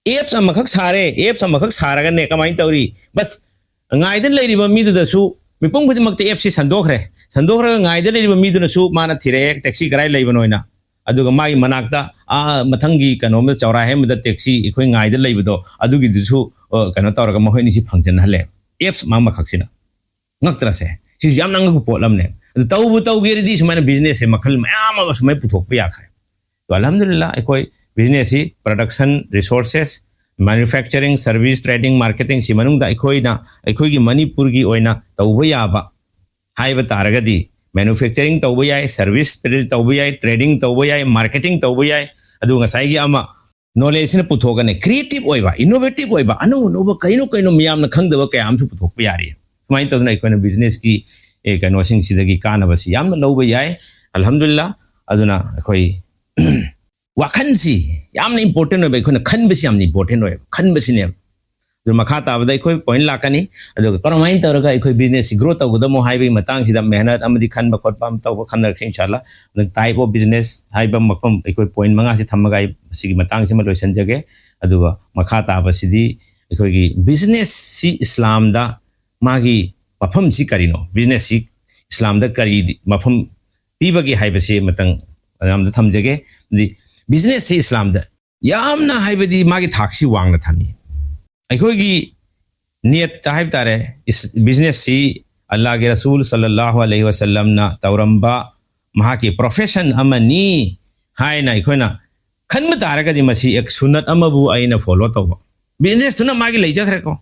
ꯑꯦꯞꯁ ꯑꯃꯈꯛ ꯁꯥꯔꯦ, ꯑꯦꯞꯁ ꯑꯃꯈꯛ ꯁꯥꯔꯒꯅꯦ ꯀꯃꯥꯏꯅ ꯇꯧꯔꯤ? ꯕꯁ, ꯉꯥꯏꯗꯅ ꯂꯩꯔꯤꯕ ꯃꯤꯗꯨꯗꯁꯨ, ꯃꯤꯄꯨꯝ ꯈꯨꯗꯤꯡꯃꯛꯇ ꯑꯦꯞꯁꯤ ꯁꯟꯗꯣꯛꯈ꯭ꯔꯦ꯫ ꯁꯟꯗꯣꯛꯈ꯭ꯔꯒ ꯉꯥꯏꯗ ꯂꯩꯔꯤꯕ ꯃꯤꯗꯨꯅꯁꯨ ꯃꯥꯅ ꯊꯤꯔꯛꯑꯦ, ꯇꯦꯛꯁꯤ ꯀꯗꯥꯏ ꯂꯩꯕꯅꯣ ꯍꯥꯏꯅ꯫ ꯑꯗꯨꯒ ꯃꯥꯒꯤ ꯃꯅꯥꯛꯇ, ꯑꯥ, ꯃꯊꯪꯒꯤ ꯀꯩꯅꯣꯝꯗ, ꯆꯧꯔꯥꯍꯦꯟꯕꯗ ꯇꯦꯛꯁꯤ ꯑꯩꯈꯣꯏ ꯉꯥꯏꯗ ꯂꯩꯕꯗꯣ, ꯑꯗꯨꯒꯤꯗꯨꯁꯨ, ꯑ, ꯀꯩꯅꯣ ꯇꯧꯔꯒ ꯃꯈꯣꯏ ꯑꯅꯤꯁꯤ ꯐꯪꯖꯟꯅꯍꯜꯂꯦ꯫ ꯑꯦꯞꯁ ꯃꯥ ꯑꯃꯈꯛꯁꯤꯅ꯫ ꯉꯛꯇ꯭ꯔꯁꯦ? ꯁꯤꯁꯨ ꯌꯥꯝꯅ ꯑꯉꯛꯄ ꯄꯣꯠ ꯑꯃꯅꯦ꯫ ꯑꯗꯨ ꯇꯧꯕꯨ ꯇꯧꯒꯦꯔꯗꯤ ꯁꯨꯃꯥꯏꯅ ꯕꯤꯖꯤꯅꯦꯁꯁꯦ ꯃꯈꯜ ꯃꯌꯥꯝ ꯑꯃ ꯁꯨꯃꯥꯏꯅ ꯄꯨꯊꯣꯛꯄ ꯌꯥꯈ꯭ꯔꯦ꯫ ꯑꯗꯣ ꯑꯜꯍꯝꯗꯨꯂꯤꯜꯂꯥ, ꯑꯩꯈꯣꯏ ꯕꯤꯖꯤꯅꯦꯁꯁꯤ production, resources, manufacturing, service, trading, marketing ꯁꯤ ꯃꯅꯨꯡꯗ ꯑꯩꯈꯣꯏꯅ, ꯑꯩꯈꯣꯏꯒꯤ ꯃꯅꯤꯄꯨꯔꯒꯤ ꯑꯣꯏꯅ ꯇꯧꯕ ꯌꯥꯕ ꯍꯥꯏꯕ ꯇꯥꯔꯒꯗꯤ, manufacturing ꯇꯧꯕ ꯌꯥꯏ, service ꯇꯧꯕ ꯌꯥꯏ, trading ꯇꯧꯕ ꯌꯥꯏ, marketing ꯇꯧꯕ ꯌꯥꯏ꯫ ꯑꯗꯨꯒ ꯉꯁꯥꯏꯒꯤ ꯑꯃ, ꯅꯣꯂꯦꯖꯁꯤꯅ ꯄꯨꯊꯣꯛꯀꯅꯤ, creative ꯑꯣꯏꯕ, innovative ꯑꯣꯏꯕ, ꯑꯅꯧ ꯑꯅꯧꯕ ꯀꯩꯅꯣ ꯀꯩꯅꯣ ꯃꯤꯌꯥꯝꯅ ꯈꯪꯗꯕ ꯀꯌꯥ ꯑꯃꯁꯨ ꯄꯨꯊꯣꯛꯄ ꯌꯥꯔꯤ꯫ ꯁꯨꯃꯥꯏꯅ ꯇꯧꯗꯅ ꯑꯩꯈꯣꯏꯅ ꯕꯤꯖꯤꯅꯦꯁꯀꯤ, ꯑꯦ, ꯀꯩꯅꯣꯁꯤꯡꯁꯤꯗꯒꯤ ꯀꯥꯟꯅꯕꯁꯤ ꯌꯥꯝꯅ ꯂꯧꯕ ꯌꯥꯏ꯫ ꯑꯜꯍꯝꯗꯨꯂꯤꯜꯂꯥ꯫ ꯑꯗꯨꯅ ꯑꯩꯈꯣꯏ ꯋꯥꯈꯜꯁꯤ ꯌꯥꯝꯅ ꯏꯝꯄꯣꯔꯇꯦꯟ ꯑꯣꯏꯕ, ꯑꯩꯈꯣꯏꯅ ꯈꯟꯕꯁꯤ ꯌꯥꯝꯅ ꯏꯝꯄꯣꯔꯇꯦꯟ ꯑꯣꯏꯕ, ꯈꯟꯕꯁꯤꯅꯦꯕ꯫ ꯑꯗꯨ ꯃꯈꯥ ꯇꯥꯕꯗ ꯑꯩꯈꯣꯏ ꯄꯣꯏꯟꯠ ꯂꯥꯛꯀꯅꯤ꯫ ꯑꯗꯨꯒ ꯀꯔꯝꯍꯥꯏꯅ ꯇꯧꯔꯒ ꯑꯩꯈꯣꯏ ꯕꯤꯖꯤꯅꯦꯁꯁꯤ ꯒ꯭ꯔꯣ ꯇꯧꯒꯗꯃꯣ ꯍꯥꯏꯕꯒꯤ ꯃꯇꯥꯡꯁꯤꯗ ꯃꯦꯍꯅꯠ ꯑꯃꯗꯤ ꯈꯟꯕ ꯈꯣꯠꯄ ꯑꯃ ꯇꯧꯕ ꯈꯟꯅꯔꯛꯁꯤ ꯏꯟꯁꯥꯜꯂꯥ꯫ ꯑꯗꯨ type of business ꯍꯥꯏꯕ ꯃꯐꯝ ꯑꯩꯈꯣꯏ ꯄꯣꯏꯟꯠ ꯃꯉꯥꯁꯤ ꯊꯝꯃꯒ ꯑꯩ ꯃꯁꯤꯒꯤ ꯃꯇꯥꯡꯁꯤꯃ ꯂꯣꯏꯁꯤꯟꯖꯒꯦ꯫ ꯑꯗꯨꯒ ꯃꯈꯥ ꯇꯥꯕꯁꯤꯗꯤ ꯑꯩꯈꯣꯏꯒꯤ ꯕꯤꯖꯤꯅꯦꯁꯁꯤ ꯏꯁꯂꯥꯝꯗ ꯃꯥꯒꯤ ꯃꯐꯝꯁꯤ ꯀꯔꯤꯅꯣ, ꯕꯤꯖꯤꯅꯦꯁꯁꯤ ꯏꯁꯂꯥꯝꯗ ꯀꯔꯤ ꯃꯐꯝ ꯄꯤꯕꯒꯦ ꯍꯥꯏꯕꯁꯤ ꯃꯇꯪ ꯃꯌꯥꯝꯗ ꯊꯝꯖꯒꯦ꯫ ꯑꯗꯨꯗꯤ ꯕꯤꯖꯤꯅꯦꯁꯁꯤ ꯏꯁꯂꯥꯝꯗ ꯌꯥꯝꯅ, ꯍꯥꯏꯕꯗꯤ, ꯃꯥꯒꯤ ꯊꯥꯛꯁꯤ ꯋꯥꯡꯅ ꯊꯝꯃꯤ꯫ ꯑꯩꯈꯣꯏꯒꯤ ꯅꯤꯌꯠꯇ ꯍꯥꯏꯕ ꯇꯥꯔꯦ, ꯏꯁ-, ꯕꯤꯖꯤꯅꯦꯁꯁꯤ ꯑꯜꯂꯥꯍꯒꯤ ꯔꯁꯨꯜ ꯁꯜꯂꯜꯂꯥꯍꯨ ꯑꯂꯩꯍꯤ ꯋꯁꯜꯂꯝꯅ ꯇꯧꯔꯝꯕ ꯃꯍꯥꯛꯀꯤ ꯄ꯭ꯔꯣꯐꯦꯁꯟ ꯑꯃꯅꯤ ꯍꯥꯏꯅ ꯑꯩꯈꯣꯏꯅ ꯈꯟꯕ ꯇꯥꯔꯒꯗꯤ, ꯃꯁꯤ ꯑꯦꯛ ꯁꯨꯟꯅꯠ ꯑꯃꯕꯨ ꯑꯩꯅ ꯐꯣꯂꯣ ꯇꯧꯕ꯫ ꯕꯤꯖꯤꯅꯦꯁꯇꯨꯅ ꯃꯥꯒꯤ ꯂꯩꯖꯈ꯭ꯔꯦꯀꯣ,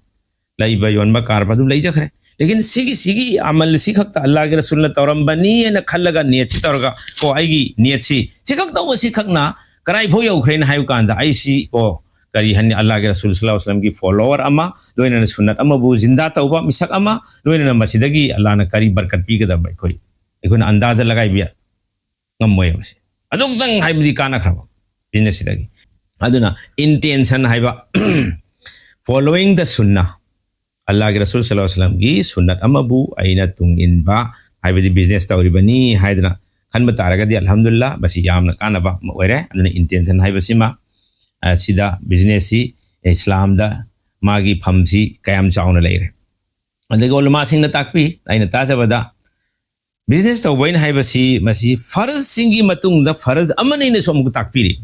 ꯂꯩꯕ ꯌꯣꯟꯕ ꯀꯥꯔꯕꯥꯔ ꯑꯗꯨꯝ ꯂꯩꯖꯈ꯭ꯔꯦ꯫ ꯂꯦꯀꯤꯟ ꯁꯤꯒꯤ, ꯁꯤꯒꯤ ꯑꯃꯜꯁꯤ ꯈꯛꯇ ꯑꯜꯂꯥꯍꯒꯤ ꯔꯁꯨꯜꯅ ꯇꯧꯔꯝꯕꯅꯤ ꯍꯥꯏꯅ ꯈꯜꯂꯒ ꯅꯤꯌꯠꯁꯤ ꯇꯧꯔꯒ, ꯀꯣ, ꯑꯩꯒꯤ ꯅꯤꯌꯠꯁꯤ ꯁꯤ ꯈꯛ ꯇꯧꯕꯁꯤ ꯈꯛꯅ ꯀꯗꯥꯏꯐꯥꯎ ꯌꯧꯈ꯭ꯔꯦꯅ ꯍꯥꯏꯕ ꯀꯥꯟꯗ, ꯑꯩꯁꯤ, ꯀꯣ, ꯀꯔꯤ ꯍꯥꯏꯅꯤ, ꯑꯜꯂꯥꯍꯒꯤ ꯔꯁꯨꯜ ꯁꯜꯂꯥꯍꯨ ꯑꯂꯩꯍꯤ ꯋꯁꯜꯂꯝꯒꯤ ꯐꯣꯂꯣꯋꯔ ꯑꯃ, ꯂꯣꯏꯅꯅ ꯁꯨꯟꯅꯠ ꯑꯃꯕꯨ ꯖꯤꯟꯗꯥ ꯇꯧꯕ ꯃꯤꯁꯛ ꯑꯃ, ꯂꯣꯏꯅꯅ ꯃꯁꯤꯗꯒꯤ ꯑꯜꯂꯥꯍꯅ ꯀꯔꯤ ꯕꯔꯀꯠ ꯄꯤꯒꯗꯕ ꯑꯩꯈꯣꯏ, ꯑꯩꯈꯣꯏꯅ ꯑꯟꯗꯥꯖ ꯂꯒꯥꯏꯕ ꯉꯝꯃꯣꯏꯕ꯫ ꯁꯤ ꯑꯗꯨꯝꯇꯪ ꯍꯥꯏꯕꯗꯤ ꯀꯥꯟꯅꯈ꯭ꯔꯕ ꯕꯤꯖꯤꯅꯦꯁꯁꯤꯗꯒꯤ꯫ ꯑꯗꯨꯅ ꯏꯟꯇꯦꯟꯁꯟ ꯍꯥꯏꯕ, Following the Sunnah, ꯑꯜꯂꯥꯍꯒꯤ ꯔꯁꯨꯜ ꯁꯜꯂꯜꯂꯥꯍꯨ ꯑꯂꯩꯍꯤ ꯋꯥꯁꯜꯂꯝꯒꯤ ꯁꯨꯟꯅꯠ ꯑꯃꯕꯨ ꯑꯩꯅ ꯇꯨꯡ ꯏꯟꯕ, ꯍꯥꯏꯕꯗꯤ ꯕꯤꯖꯤꯅꯦꯁ ꯇꯧꯔꯤꯕꯅꯤ ꯍꯥꯏꯗꯅ ꯈꯟꯕ ꯇꯥꯔꯒꯗꯤ, ꯑꯜꯍꯝꯗꯨꯂꯤꯜꯂꯥꯍ, ꯃꯁꯤ ꯌꯥꯝꯅ ꯀꯥꯟꯅꯕ ꯑꯃ ꯑꯣꯏꯔꯦ꯫ ꯑꯗꯨꯅ ꯏꯟꯇꯦꯟꯁꯟ ꯍꯥꯏꯕꯁꯤꯃ, ꯑ, ꯁꯤꯗ ꯕꯤꯖꯤꯅꯦꯁꯁꯤ ꯏꯁꯂꯥꯝꯗ ꯃꯥꯒꯤ ꯐꯝꯁꯤ ꯀꯌꯥꯝ ꯆꯥꯎꯅ ꯂꯩꯔꯦ꯫ ꯑꯗꯒꯤ ꯎꯂꯃꯥꯁꯤꯡꯅ ꯇꯥꯛꯄꯤ, ꯑꯩꯅ ꯇꯥꯖꯕꯗ, ꯕꯤꯖꯤꯅꯦꯁ ꯇꯧꯕ ꯑꯩꯅ ꯍꯥꯏꯕꯁꯤ, ꯃꯁꯤ ꯐꯔꯖꯁꯤꯡꯒꯤ ꯃꯇꯨꯡꯗ ꯐꯔꯖ ꯑꯃꯅꯤꯅꯁꯨ ꯑꯃꯨꯛ ꯇꯥꯛꯄꯤꯔꯤ꯫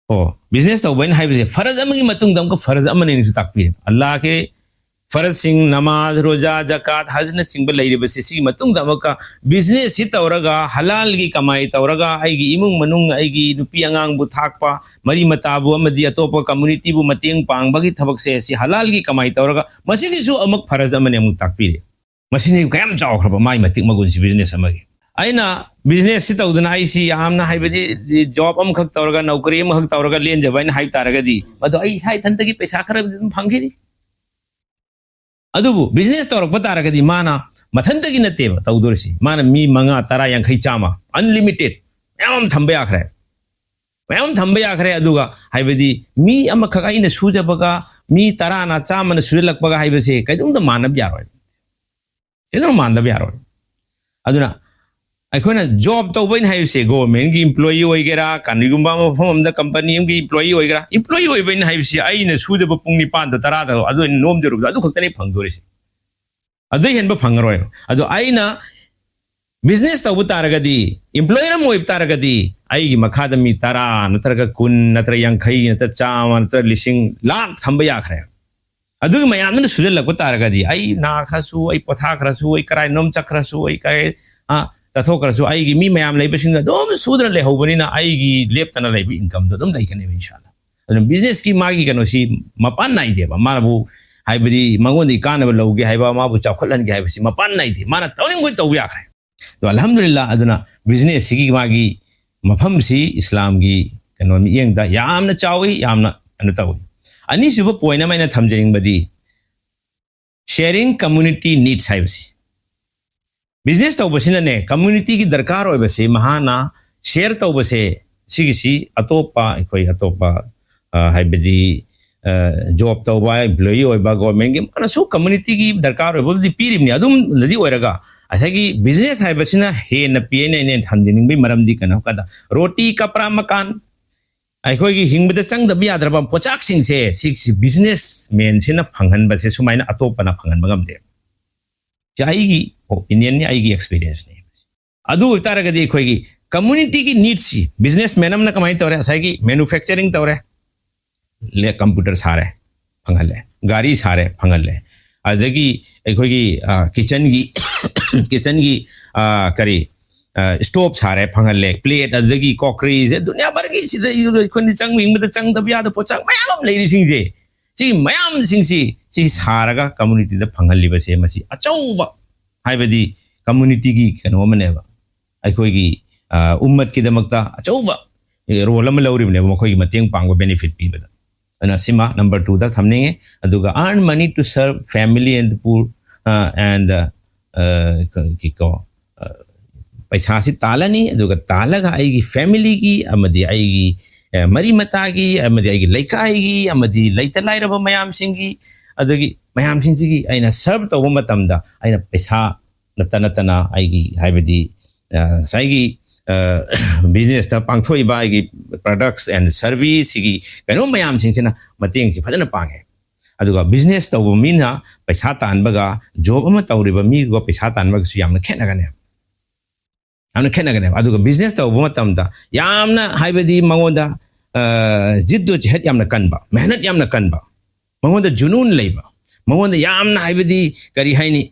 ꯑꯣ, ꯕꯤꯖꯤꯅꯦꯁ ꯇꯧꯕ ꯑꯩꯅ ꯍꯥꯏꯕꯁꯦ ꯐꯔꯖ ꯑꯃꯒꯤ ꯃꯇꯨꯡꯗ ꯑꯃꯨꯛꯀ ꯐꯔꯖ ꯑꯃꯅꯤꯅꯁꯨ ꯇꯥꯛꯄꯤꯔꯤ꯫ ꯑꯜꯂꯥꯍꯒꯤ ꯐꯔꯖꯁꯤꯡ, ꯅꯃꯥꯖ, ꯔꯣꯖꯥ, ꯖꯀꯥꯠ, ꯍꯖꯅꯆꯤꯡꯕ ꯂꯩꯔꯤꯕꯁꯦ, ꯁꯤꯒꯤ ꯃꯇꯨꯡꯗ ꯑꯃꯨꯛꯀ ꯕꯤꯖꯤꯅꯦꯁꯁꯤ ꯇꯧꯔꯒ, ꯍꯂꯥꯜꯒꯤ ꯀꯃꯥꯏ ꯇꯧꯔꯒ, ꯑꯩꯒꯤ ꯏꯃꯨꯡ ꯃꯅꯨꯡ, ꯑꯩꯒꯤ ꯅꯨꯄꯤ ꯑꯉꯥꯡꯕꯨ ꯊꯥꯛꯄ, ꯃꯔꯤ ꯃꯇꯥꯕꯨ ꯑꯃꯗꯤ ꯑꯇꯣꯞꯄ ꯀꯝꯃꯨꯅꯤꯇꯤꯕꯨ ꯃꯇꯦꯡ ꯄꯥꯡꯕꯒꯤ ꯊꯕꯛꯁꯦ, ꯁꯤ ꯍꯂꯥꯜꯒꯤ ꯀꯃꯥꯏ ꯇꯧꯔꯒ, ꯃꯁꯤꯒꯤꯁꯨ ꯑꯃꯨꯛ ꯐꯔꯖ ꯑꯃꯅꯤ ꯑꯃꯨꯛ ꯇꯥꯛꯄꯤꯔꯤ꯫ ꯃꯁꯤꯅꯤ ꯀꯌꯥꯝ ꯆꯥꯎꯈ꯭ꯔꯕ ꯃꯥꯏ ꯃꯇꯤꯛ ꯃꯒꯨꯟꯁꯤ ꯕꯤꯖꯤꯅꯦꯁ ꯑꯃꯒꯤ꯫ ꯑꯩꯅ ꯕꯤꯖꯤꯅꯦꯁꯁꯤ ꯇꯧꯗꯅ ꯑꯩꯁꯤ ꯌꯥꯝꯅ, ꯍꯥꯏꯕꯗꯤ, ꯖꯣꯕ ꯑꯃꯈꯛ ꯇꯧꯔꯒ, ꯅꯧꯀꯔꯤ ꯑꯃꯈꯛ ꯇꯧꯔꯒ ꯂꯦꯟꯖꯕ ꯑꯩꯅ ꯍꯥꯏꯕ ꯇꯥꯔꯒꯗꯤ, ꯃꯗꯨ ꯑꯩ ꯏꯁꯥ ꯏꯊꯟꯇꯒꯤ ꯄꯩꯁꯥ ꯈꯔꯕꯨꯗꯤ ꯑꯗꯨꯝ ꯐꯪꯈꯤꯅꯤ꯫ ꯑꯗꯨꯕꯨ ꯕꯤꯖꯤꯅꯦꯁ ꯇꯧꯔꯛꯄ ꯇꯥꯔꯒꯗꯤ ꯃꯥꯅ ꯃꯊꯟꯇꯒꯤ ꯅꯠꯇꯦꯕ ꯇꯧꯗꯣꯔꯤꯁꯤ, ꯃꯥꯅ ꯃꯤ ꯃꯉꯥ, ꯇꯔꯥ, ꯌꯥꯡꯈꯩ, ꯆꯥꯝꯃ, ꯑꯟꯂꯤꯃꯤꯇꯦꯠ ꯃꯌꯥꯝ ꯑꯃ ꯊꯝꯕ ꯌꯥꯈ꯭ꯔꯦ꯫ ꯃꯌꯥꯝ ꯊꯝꯕ ꯌꯥꯈ꯭ꯔꯦ꯫ ꯑꯗꯨꯒ, ꯍꯥꯏꯕꯗꯤ, ꯃꯤ ꯑꯃꯈꯛ ꯑꯩꯅ ꯁꯨꯖꯕꯒ ꯃꯤ ꯇꯔꯥꯅ, ꯆꯥꯝꯃꯅ ꯁꯨꯖꯜꯂꯛꯄꯒ ꯍꯥꯏꯕꯁꯦ ꯀꯩꯗꯧꯅ ꯃꯥꯟꯅꯕ ꯌꯥꯔꯣꯏ꯫ ꯀꯩꯗꯧꯅ ꯃꯥꯟꯅꯕ ꯌꯥꯔꯣꯏ꯫ ꯑꯗꯨꯅ ꯑꯩꯈꯣꯏꯅ ꯖꯣꯕ ꯇꯧꯕ ꯑꯩꯅ ꯍꯥꯏꯕꯁꯦ, ꯒꯣꯚꯔꯟꯃꯦꯟꯒꯤ ꯏꯝꯄ꯭ꯂꯣꯌꯤ ꯑꯣꯏꯒꯦꯔꯥ, ꯀꯔꯤꯒꯨꯝꯕ ꯃꯐꯝ ꯑꯃꯗ ꯀꯝꯄꯅꯤ ꯑꯃꯒꯤ ꯏꯝꯄ꯭ꯂꯣꯌꯤ ꯑꯣꯏꯒꯦꯔꯥ, ꯏꯝꯄ꯭ꯂꯣꯌꯤ ꯑꯣꯏꯕ ꯑꯩꯅ ꯍꯥꯏꯕꯁꯤ ꯑꯩꯅ ꯁꯨꯖꯕ ꯄꯨꯡ ꯅꯤꯄꯥꯟꯗꯣ, ꯇꯔꯥꯗꯣ, ꯑꯗꯨ ꯑꯩꯅ ꯅꯣꯝꯖꯔꯨꯕꯗꯣ ꯑꯗꯨ ꯈꯛꯇꯅꯦ ꯐꯪꯗꯣꯔꯤꯁꯦ꯫ ꯑꯗꯨꯗꯩ ꯍꯦꯟꯕ ꯐꯪꯉꯔꯣꯏ꯫ ꯑꯗꯣ ꯑꯩꯅ ꯕꯤꯖꯤꯅꯦꯁ ꯇꯧꯕ ꯇꯥꯔꯒꯗꯤ, ꯏꯝꯄ꯭ꯂꯣꯌꯔ ꯑꯃ ꯑꯣꯏꯕ ꯇꯥꯔꯒꯗꯤ, ꯑꯩꯒꯤ ꯃꯈꯥꯗ ꯃꯤ ꯇꯔꯥ ꯅꯠꯇ꯭ꯔꯒ ꯀꯨꯟ ꯅꯠꯇ꯭ꯔꯒ ꯌꯥꯡꯈꯩ ꯅꯠꯇ꯭ꯔ ꯆꯥꯝꯃ ꯅꯠꯇ꯭ꯔ ꯂꯤꯁꯤꯡ ꯂꯥꯛ ꯊꯝꯕ ꯌꯥꯈ꯭ꯔꯦ꯫ ꯑꯗꯨꯒꯤ ꯃꯌꯥꯝꯗꯨꯅ ꯁꯨꯖꯜꯂꯛꯄ ꯇꯥꯔꯒꯗꯤ, ꯑꯩ ꯅꯥꯈ꯭ꯔꯁꯨ, ꯑꯩ ꯄꯣꯊꯥꯈ꯭ꯔꯁꯨ, ꯑꯩ ꯀꯔꯥꯏꯅꯣꯝ ꯆꯠꯈ꯭ꯔꯁꯨ, ꯑꯩ ꯀꯔꯤ, ꯑ, ꯆꯠꯊꯣꯛꯈ꯭ꯔꯁꯨ, ꯑꯩꯒꯤ ꯃꯤ ꯃꯌꯥꯝ ꯂꯩꯕꯁꯤꯡꯗ ꯑꯗꯨꯝ ꯁꯨꯗꯅ ꯂꯩꯍꯧꯕꯅꯤꯅ, ꯑꯩꯒꯤ ꯂꯦꯞꯇꯅ ꯂꯩꯕ ꯏꯟꯀꯝꯗꯣ ꯑꯗꯨꯝ ꯂꯩꯒꯅꯦꯕ, ꯏꯟꯁꯥꯜꯂꯥ꯫ ꯑꯗꯨꯅ ꯕꯤꯖꯤꯅꯦꯁꯀꯤ ꯃꯥꯒꯤ ꯀꯩꯅꯣꯁꯤ ꯃꯄꯥꯟ ꯅꯥꯏꯗꯦꯕ꯫ ꯃꯥꯅꯕꯨ, ꯍꯥꯏꯕꯗꯤ, ꯃꯉꯣꯟꯗꯒꯤ ꯀꯥꯟꯅꯕ ꯂꯧꯒꯦ ꯍꯥꯏꯕ, ꯃꯥꯕꯨ ꯆꯥꯎꯈꯠꯍꯟꯒꯦ ꯍꯥꯏꯕꯁꯤ ꯃꯄꯥꯟ ꯅꯥꯏꯗꯦ꯫ ꯃꯥꯅ ꯇꯧꯅꯤꯡꯕ ꯇꯧꯕ ꯌꯥꯈ꯭ꯔꯦ꯫ ꯑꯗꯣ, ꯑꯜꯍꯝꯗꯨꯂꯤꯜꯂꯥ, ꯑꯗꯨꯅ ꯕꯤꯖꯤꯅꯦꯁꯁꯤꯒꯤ ꯃꯥꯒꯤ ꯃꯐꯝꯁꯤ ꯏꯁꯂꯥꯝꯒꯤ ꯀꯩꯅꯣ ꯃꯤꯠꯌꯦꯡꯗ ꯌꯥꯝꯅ ꯆꯥꯎꯏ, ꯌꯥꯝꯅ ꯀꯩꯅꯣ ꯇꯧꯏ꯫ ꯑꯅꯤꯁꯨꯕ ꯄꯣꯏꯟ ꯑꯃ ꯑꯩꯅ ꯊꯝꯖꯅꯤꯡꯕꯗꯤ, ꯁꯦꯌꯔꯤꯡ ꯀꯝꯃ꯭ꯌꯨꯅꯤꯇꯤ ꯅꯤꯗꯁ ꯍꯥꯏꯕꯁꯤ꯫ ꯕꯤꯖꯤꯅꯦꯁ ꯇꯧꯕꯁꯤꯅꯅꯦ, ꯀꯝꯃ꯭ꯌꯨꯅꯤꯇꯤꯒꯤ ꯗꯔꯀꯥꯔ ꯑꯣꯏꯕꯁꯤ ꯃꯍꯥꯛꯅ ꯁꯦꯌꯔ ꯇꯧꯕꯁꯦ, ꯁꯤꯒꯤꯁꯤ ꯑꯇꯣꯞꯄ, ꯑꯩꯈꯣꯏ ꯑꯇꯣꯞꯄ, ꯑ, ꯍꯥꯏꯕꯗꯤ, ꯖꯣꯕ ꯇꯧꯕ, ꯏꯝꯄ꯭ꯂꯣꯌꯤ ꯑꯣꯏꯕ, ꯒꯣꯔꯃꯦꯟꯒꯤ, ꯃꯥꯅꯁꯨ ꯀꯝꯃ꯭ꯌꯨꯅꯤꯇꯤꯒꯤ ꯗꯔꯀꯥꯔ ꯑꯣꯏꯕꯕꯨꯗꯤ ꯄꯤꯔꯤꯕꯅꯤ꯫ ꯑꯗꯨꯝꯅꯗꯤ ꯑꯣꯏꯔꯒ ꯉꯁꯥꯏꯒꯤ ꯕꯤꯖꯤꯅꯦꯁ ꯍꯥꯏꯕꯁꯤꯅ ꯍꯦꯟꯅ ꯄꯤꯑꯅ ꯑꯩꯅ ꯊꯝꯖꯅꯤꯡꯕꯒꯤ ꯃꯔꯝꯗꯤ ꯀꯩꯅꯣ ꯍꯥꯏꯕꯗ, ꯔꯣꯇꯤ, ꯀꯄ꯭ꯔꯥ, ꯃꯀꯥꯟ, ꯑꯩꯈꯣꯏꯒꯤ ꯍꯤꯡꯕꯗ ꯆꯪꯗꯕ ꯌꯥꯗ꯭ꯔꯕ ꯄꯣꯠꯆꯥꯛꯁꯤꯡꯁꯦ ꯁꯤꯁꯤ ꯕꯤꯖꯤꯅꯦꯁ ꯃꯦꯟꯁꯤꯅ ꯐꯪꯍꯟꯕꯁꯦ ꯁꯨꯃꯥꯏꯅ ꯑꯇꯣꯞꯄꯅ ꯐꯪꯍꯟꯕ ꯉꯝꯗꯦ꯫ ꯁꯤ ꯑꯩꯒꯤ ꯑꯣꯄꯤꯅꯤꯌꯟꯅꯤ, ꯑꯩꯒꯤ ꯑꯦꯛꯁꯄꯤꯔꯤꯌꯦꯟꯁꯅꯤ꯫ ꯑꯗꯨ ꯑꯣꯏꯇꯥꯔꯒꯗꯤ ꯑꯩꯈꯣꯏꯒꯤ ꯀꯝꯃ꯭ꯌꯨꯅꯤꯇꯤꯒꯤ ꯅꯤꯗꯁꯤ, ꯕꯤꯖꯤꯅꯦꯁꯃꯦꯟ ꯑꯃꯅ ꯀꯃꯥꯏꯅ ꯇꯧꯔꯦ? ꯉꯁꯥꯏꯒꯤ ꯃꯦꯅꯨꯐꯦꯛꯆꯔꯤꯡ ꯇꯧꯔꯦ, ꯀꯝꯄ꯭ꯌꯨꯇꯔ ꯁꯥꯔꯦ, ꯐꯪꯍꯜꯂꯦ, ꯒꯥꯔꯤ ꯁꯥꯔꯦ, ꯐꯪꯍꯜꯂꯦ, ꯑꯗꯒꯤ ꯑꯩꯈꯣꯏꯒꯤ ꯀꯤꯠꯆꯟꯒꯤ ꯀꯤꯠꯆꯟꯒꯤ ꯀꯔꯤ, ꯁ꯭ꯇꯣꯞ ꯁꯥꯔꯦ, ꯐꯪꯍꯜꯂꯦ, ꯄ꯭ꯂꯦꯠ, ꯑꯗꯒꯤ ꯀꯣꯀ꯭ꯔꯤꯁꯦ, ꯗꯨꯅꯤꯌꯥ ꯚꯔꯒꯤ ꯁꯤꯗ ꯑꯩꯈꯣꯏꯅ ꯆꯪꯕ ꯍꯤꯡꯕꯗ ꯆꯪꯗꯕ ꯌꯥꯗꯕ ꯄꯣꯠꯆꯥꯛ ꯃꯌꯥꯝ ꯑꯃ ꯂꯩꯔꯤꯁꯤꯡꯁꯦ, ꯁꯤ ꯃꯌꯥꯝꯁꯤꯡꯁꯤ ꯁꯤ ꯁꯥꯔꯒ ꯀꯝꯃ꯭ꯌꯨꯅꯤꯇꯤꯗ ꯐꯪꯍꯜꯂꯤꯕꯁꯦ, ꯃꯁꯤ ꯑꯆꯧꯕ, ꯍꯥꯏꯕꯗꯤ ꯀꯝꯃ꯭ꯌꯨꯅꯤꯇꯤꯒꯤ ꯀꯩꯅꯣ ꯑꯃꯅꯦꯕ, ꯑꯩꯈꯣꯏꯒꯤ ꯎꯝꯃꯠꯀꯤꯗꯃꯛꯇ ꯑꯆꯧꯕ ꯔꯣꯜ ꯑꯃ ꯂꯧꯔꯤꯕꯅꯦꯕ, ꯃꯈꯣꯏꯒꯤ ꯃꯇꯦꯡ ꯄꯥꯡꯕ, ꯕꯦꯅꯤꯐꯤꯠ ꯄꯤꯕꯗ꯫ ꯑꯗꯨꯅ ꯁꯤꯃ ꯅꯝꯕꯔ ꯇꯨꯗ ꯊꯝꯅꯤꯡꯉꯦ꯫ ꯑꯗꯨꯒ earn money to serve family and poor, and ꯀꯣ, ꯄꯩꯁꯥꯁꯤ ꯇꯥꯜꯂꯅꯤ, ꯑꯗꯨꯒ ꯇꯥꯜꯂꯒ ꯑꯩꯒꯤ ꯐꯦꯃꯤꯂꯤꯒꯤ ꯑꯃꯗꯤ ꯑꯩꯒꯤ ꯃꯔꯤ ꯃꯇꯥꯒꯤ ꯑꯃꯗꯤ ꯑꯩꯒꯤ ꯂꯩꯀꯥꯏꯒꯤ ꯑꯃꯗꯤ ꯂꯩꯇ ꯂꯥꯏꯔꯕ ꯃꯌꯥꯝꯁꯤꯡꯒꯤ, ꯑꯗꯒꯤ ꯃꯌꯥꯝꯁꯤꯡꯁꯤꯒꯤ ꯑꯩꯅ ꯁꯔꯚ ꯇꯧꯕ ꯃꯇꯝꯗ ꯑꯩꯅ ꯄꯩꯁꯥ ꯅꯠꯇ ꯅꯠꯇꯅ ꯑꯩꯒꯤ, ꯍꯥꯏꯕꯗꯤ ꯉꯁꯥꯏꯒꯤ ꯕꯤꯖꯤꯅꯦꯁꯇ ꯄꯥꯡꯊꯣꯛꯏꯕ ꯑꯩꯒꯤ products and service ꯁꯤꯒꯤ ꯀꯩꯅꯣ ꯃꯌꯥꯝꯁꯤꯡꯁꯤꯅ ꯃꯇꯦꯡꯁꯤ ꯐꯖꯅ ꯄꯥꯡꯉꯦ꯫ ꯑꯗꯨꯒ ꯕꯤꯖꯤꯅꯦꯁ ꯇꯧꯕ ꯃꯤꯅ ꯄꯩꯁꯥ ꯇꯥꯟꯕꯒ ꯖꯣꯕ ꯑꯃ ꯇꯧꯔꯤꯕ ꯃꯤꯒ ꯄꯩꯁꯥ ꯇꯥꯟꯕꯒꯁꯨ ꯌꯥꯝꯅ ꯈꯦꯠꯅꯒꯅꯦꯕ, ꯌꯥꯝꯅ ꯈꯦꯠꯅꯒꯅꯦꯕ꯫ ꯑꯗꯨꯒ ꯕꯤꯖꯤꯅꯦꯁ ꯇꯧꯕ ꯃꯇꯝꯗ ꯌꯥꯝꯅ, ꯍꯥꯏꯕꯗꯤ ꯃꯉꯣꯟꯗ ꯖꯤꯠꯗꯣ ꯖꯤꯍꯠ ꯌꯥꯝꯅ ꯀꯟꯕ, ꯃꯦꯍꯅꯠ ꯌꯥꯝꯅ ꯀꯟꯕ, ꯃꯉꯣꯟꯗ ꯖꯨꯅꯨꯟ ꯂꯩꯕ, ꯃꯉꯣꯟꯗ ꯌꯥꯝꯅ, ꯍꯥꯏꯕꯗꯤ ꯀꯔꯤ ꯍꯥꯏꯅꯤ,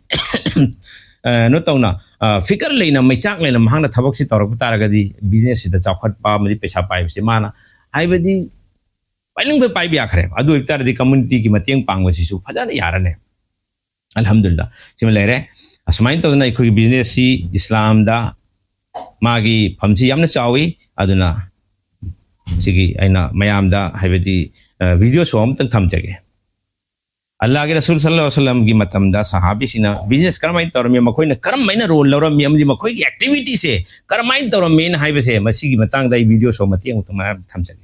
ꯀꯩꯅꯣ ꯇꯧꯅ, ꯐꯤꯀꯔ ꯂꯩꯅ, ꯃꯩꯆꯥꯛ ꯂꯩꯅ ꯃꯍꯥꯛꯅ ꯊꯕꯛꯁꯤ ꯇꯧꯔꯛꯄ ꯇꯥꯔꯒꯗꯤ ꯕꯤꯖꯤꯅꯦꯁꯁꯤꯗ ꯆꯥꯎꯈꯠꯄ ꯑꯃꯗꯤ ꯄꯩꯁꯥ ꯄꯥꯏꯕꯁꯤ ꯃꯥꯅ, ꯍꯥꯏꯕꯗꯤ ꯄꯥꯏꯅꯤꯡꯕ ꯄꯥꯏꯕ ꯌꯥꯈ꯭ꯔꯦꯕ꯫ ꯑꯗꯨ ꯑꯣꯏꯕ ꯇꯥꯔꯗꯤ ꯀꯝꯃ꯭ꯌꯨꯅꯤꯇꯤꯒꯤ ꯃꯇꯦꯡ ꯄꯥꯡꯕꯁꯤꯁꯨ ꯐꯖꯅ ꯌꯥꯔꯅꯦꯕ꯫ ꯑꯜꯍꯝꯗꯨꯂꯤꯜꯂꯥ, ꯁꯤꯃ ꯂꯩꯔꯦ꯫ ꯑꯁꯨꯃꯥꯏꯅ ꯇꯧꯗꯅ ꯑꯩꯈꯣꯏꯒꯤ ꯕꯤꯖꯤꯅꯦꯁꯁꯤ ꯏꯁꯂꯥꯝꯗ ꯃꯥꯒꯤ ꯐꯝꯁꯤ ꯌꯥꯝꯅ ꯆꯥꯎꯏ꯫ ꯑꯗꯨꯅ ꯁꯤꯒꯤ ꯑꯩꯅ ꯃꯌꯥꯝꯗ, ꯍꯥꯏꯕꯗꯤ ꯚꯤꯗꯤꯑꯣ ꯁꯣ ꯑꯃꯇꯪ ꯊꯝꯖꯒꯦ꯫ ꯑꯜꯂꯥꯍꯒꯤ ꯔꯁꯨꯜ ꯁꯜꯂꯜꯂꯥꯍꯨ ꯑꯂꯩꯍꯤ ꯋꯁꯜꯂꯝꯒꯤ ꯃꯇꯝꯗ ꯁꯍꯥꯕꯤꯁꯤꯡꯅ ꯕꯤꯖꯤꯅꯦꯁ ꯀꯔꯝꯍꯥꯏꯅ ꯇꯧꯔꯝꯃꯤ, ꯃꯈꯣꯏꯅ ꯀꯔꯝꯍꯥꯏꯅ ꯔꯣꯜ ꯂꯧꯔꯝꯃꯤ ꯑꯃꯗꯤ ꯃꯈꯣꯏꯒꯤ ꯑꯦꯛꯇꯤꯚꯤꯇꯤꯁꯦ ꯀꯔꯝꯍꯥꯏꯅ ꯇꯧꯔꯝꯃꯤꯅ ꯍꯥꯏꯕꯁꯦ ꯃꯁꯤꯒꯤ ꯃꯇꯥꯡꯗ ꯑꯩ ꯚꯤꯗꯤꯑꯣ ꯁꯣ ꯃꯇꯦꯛ ꯑꯃꯇꯪ ꯃꯌꯥꯝ ꯊꯝꯖꯒꯦ꯫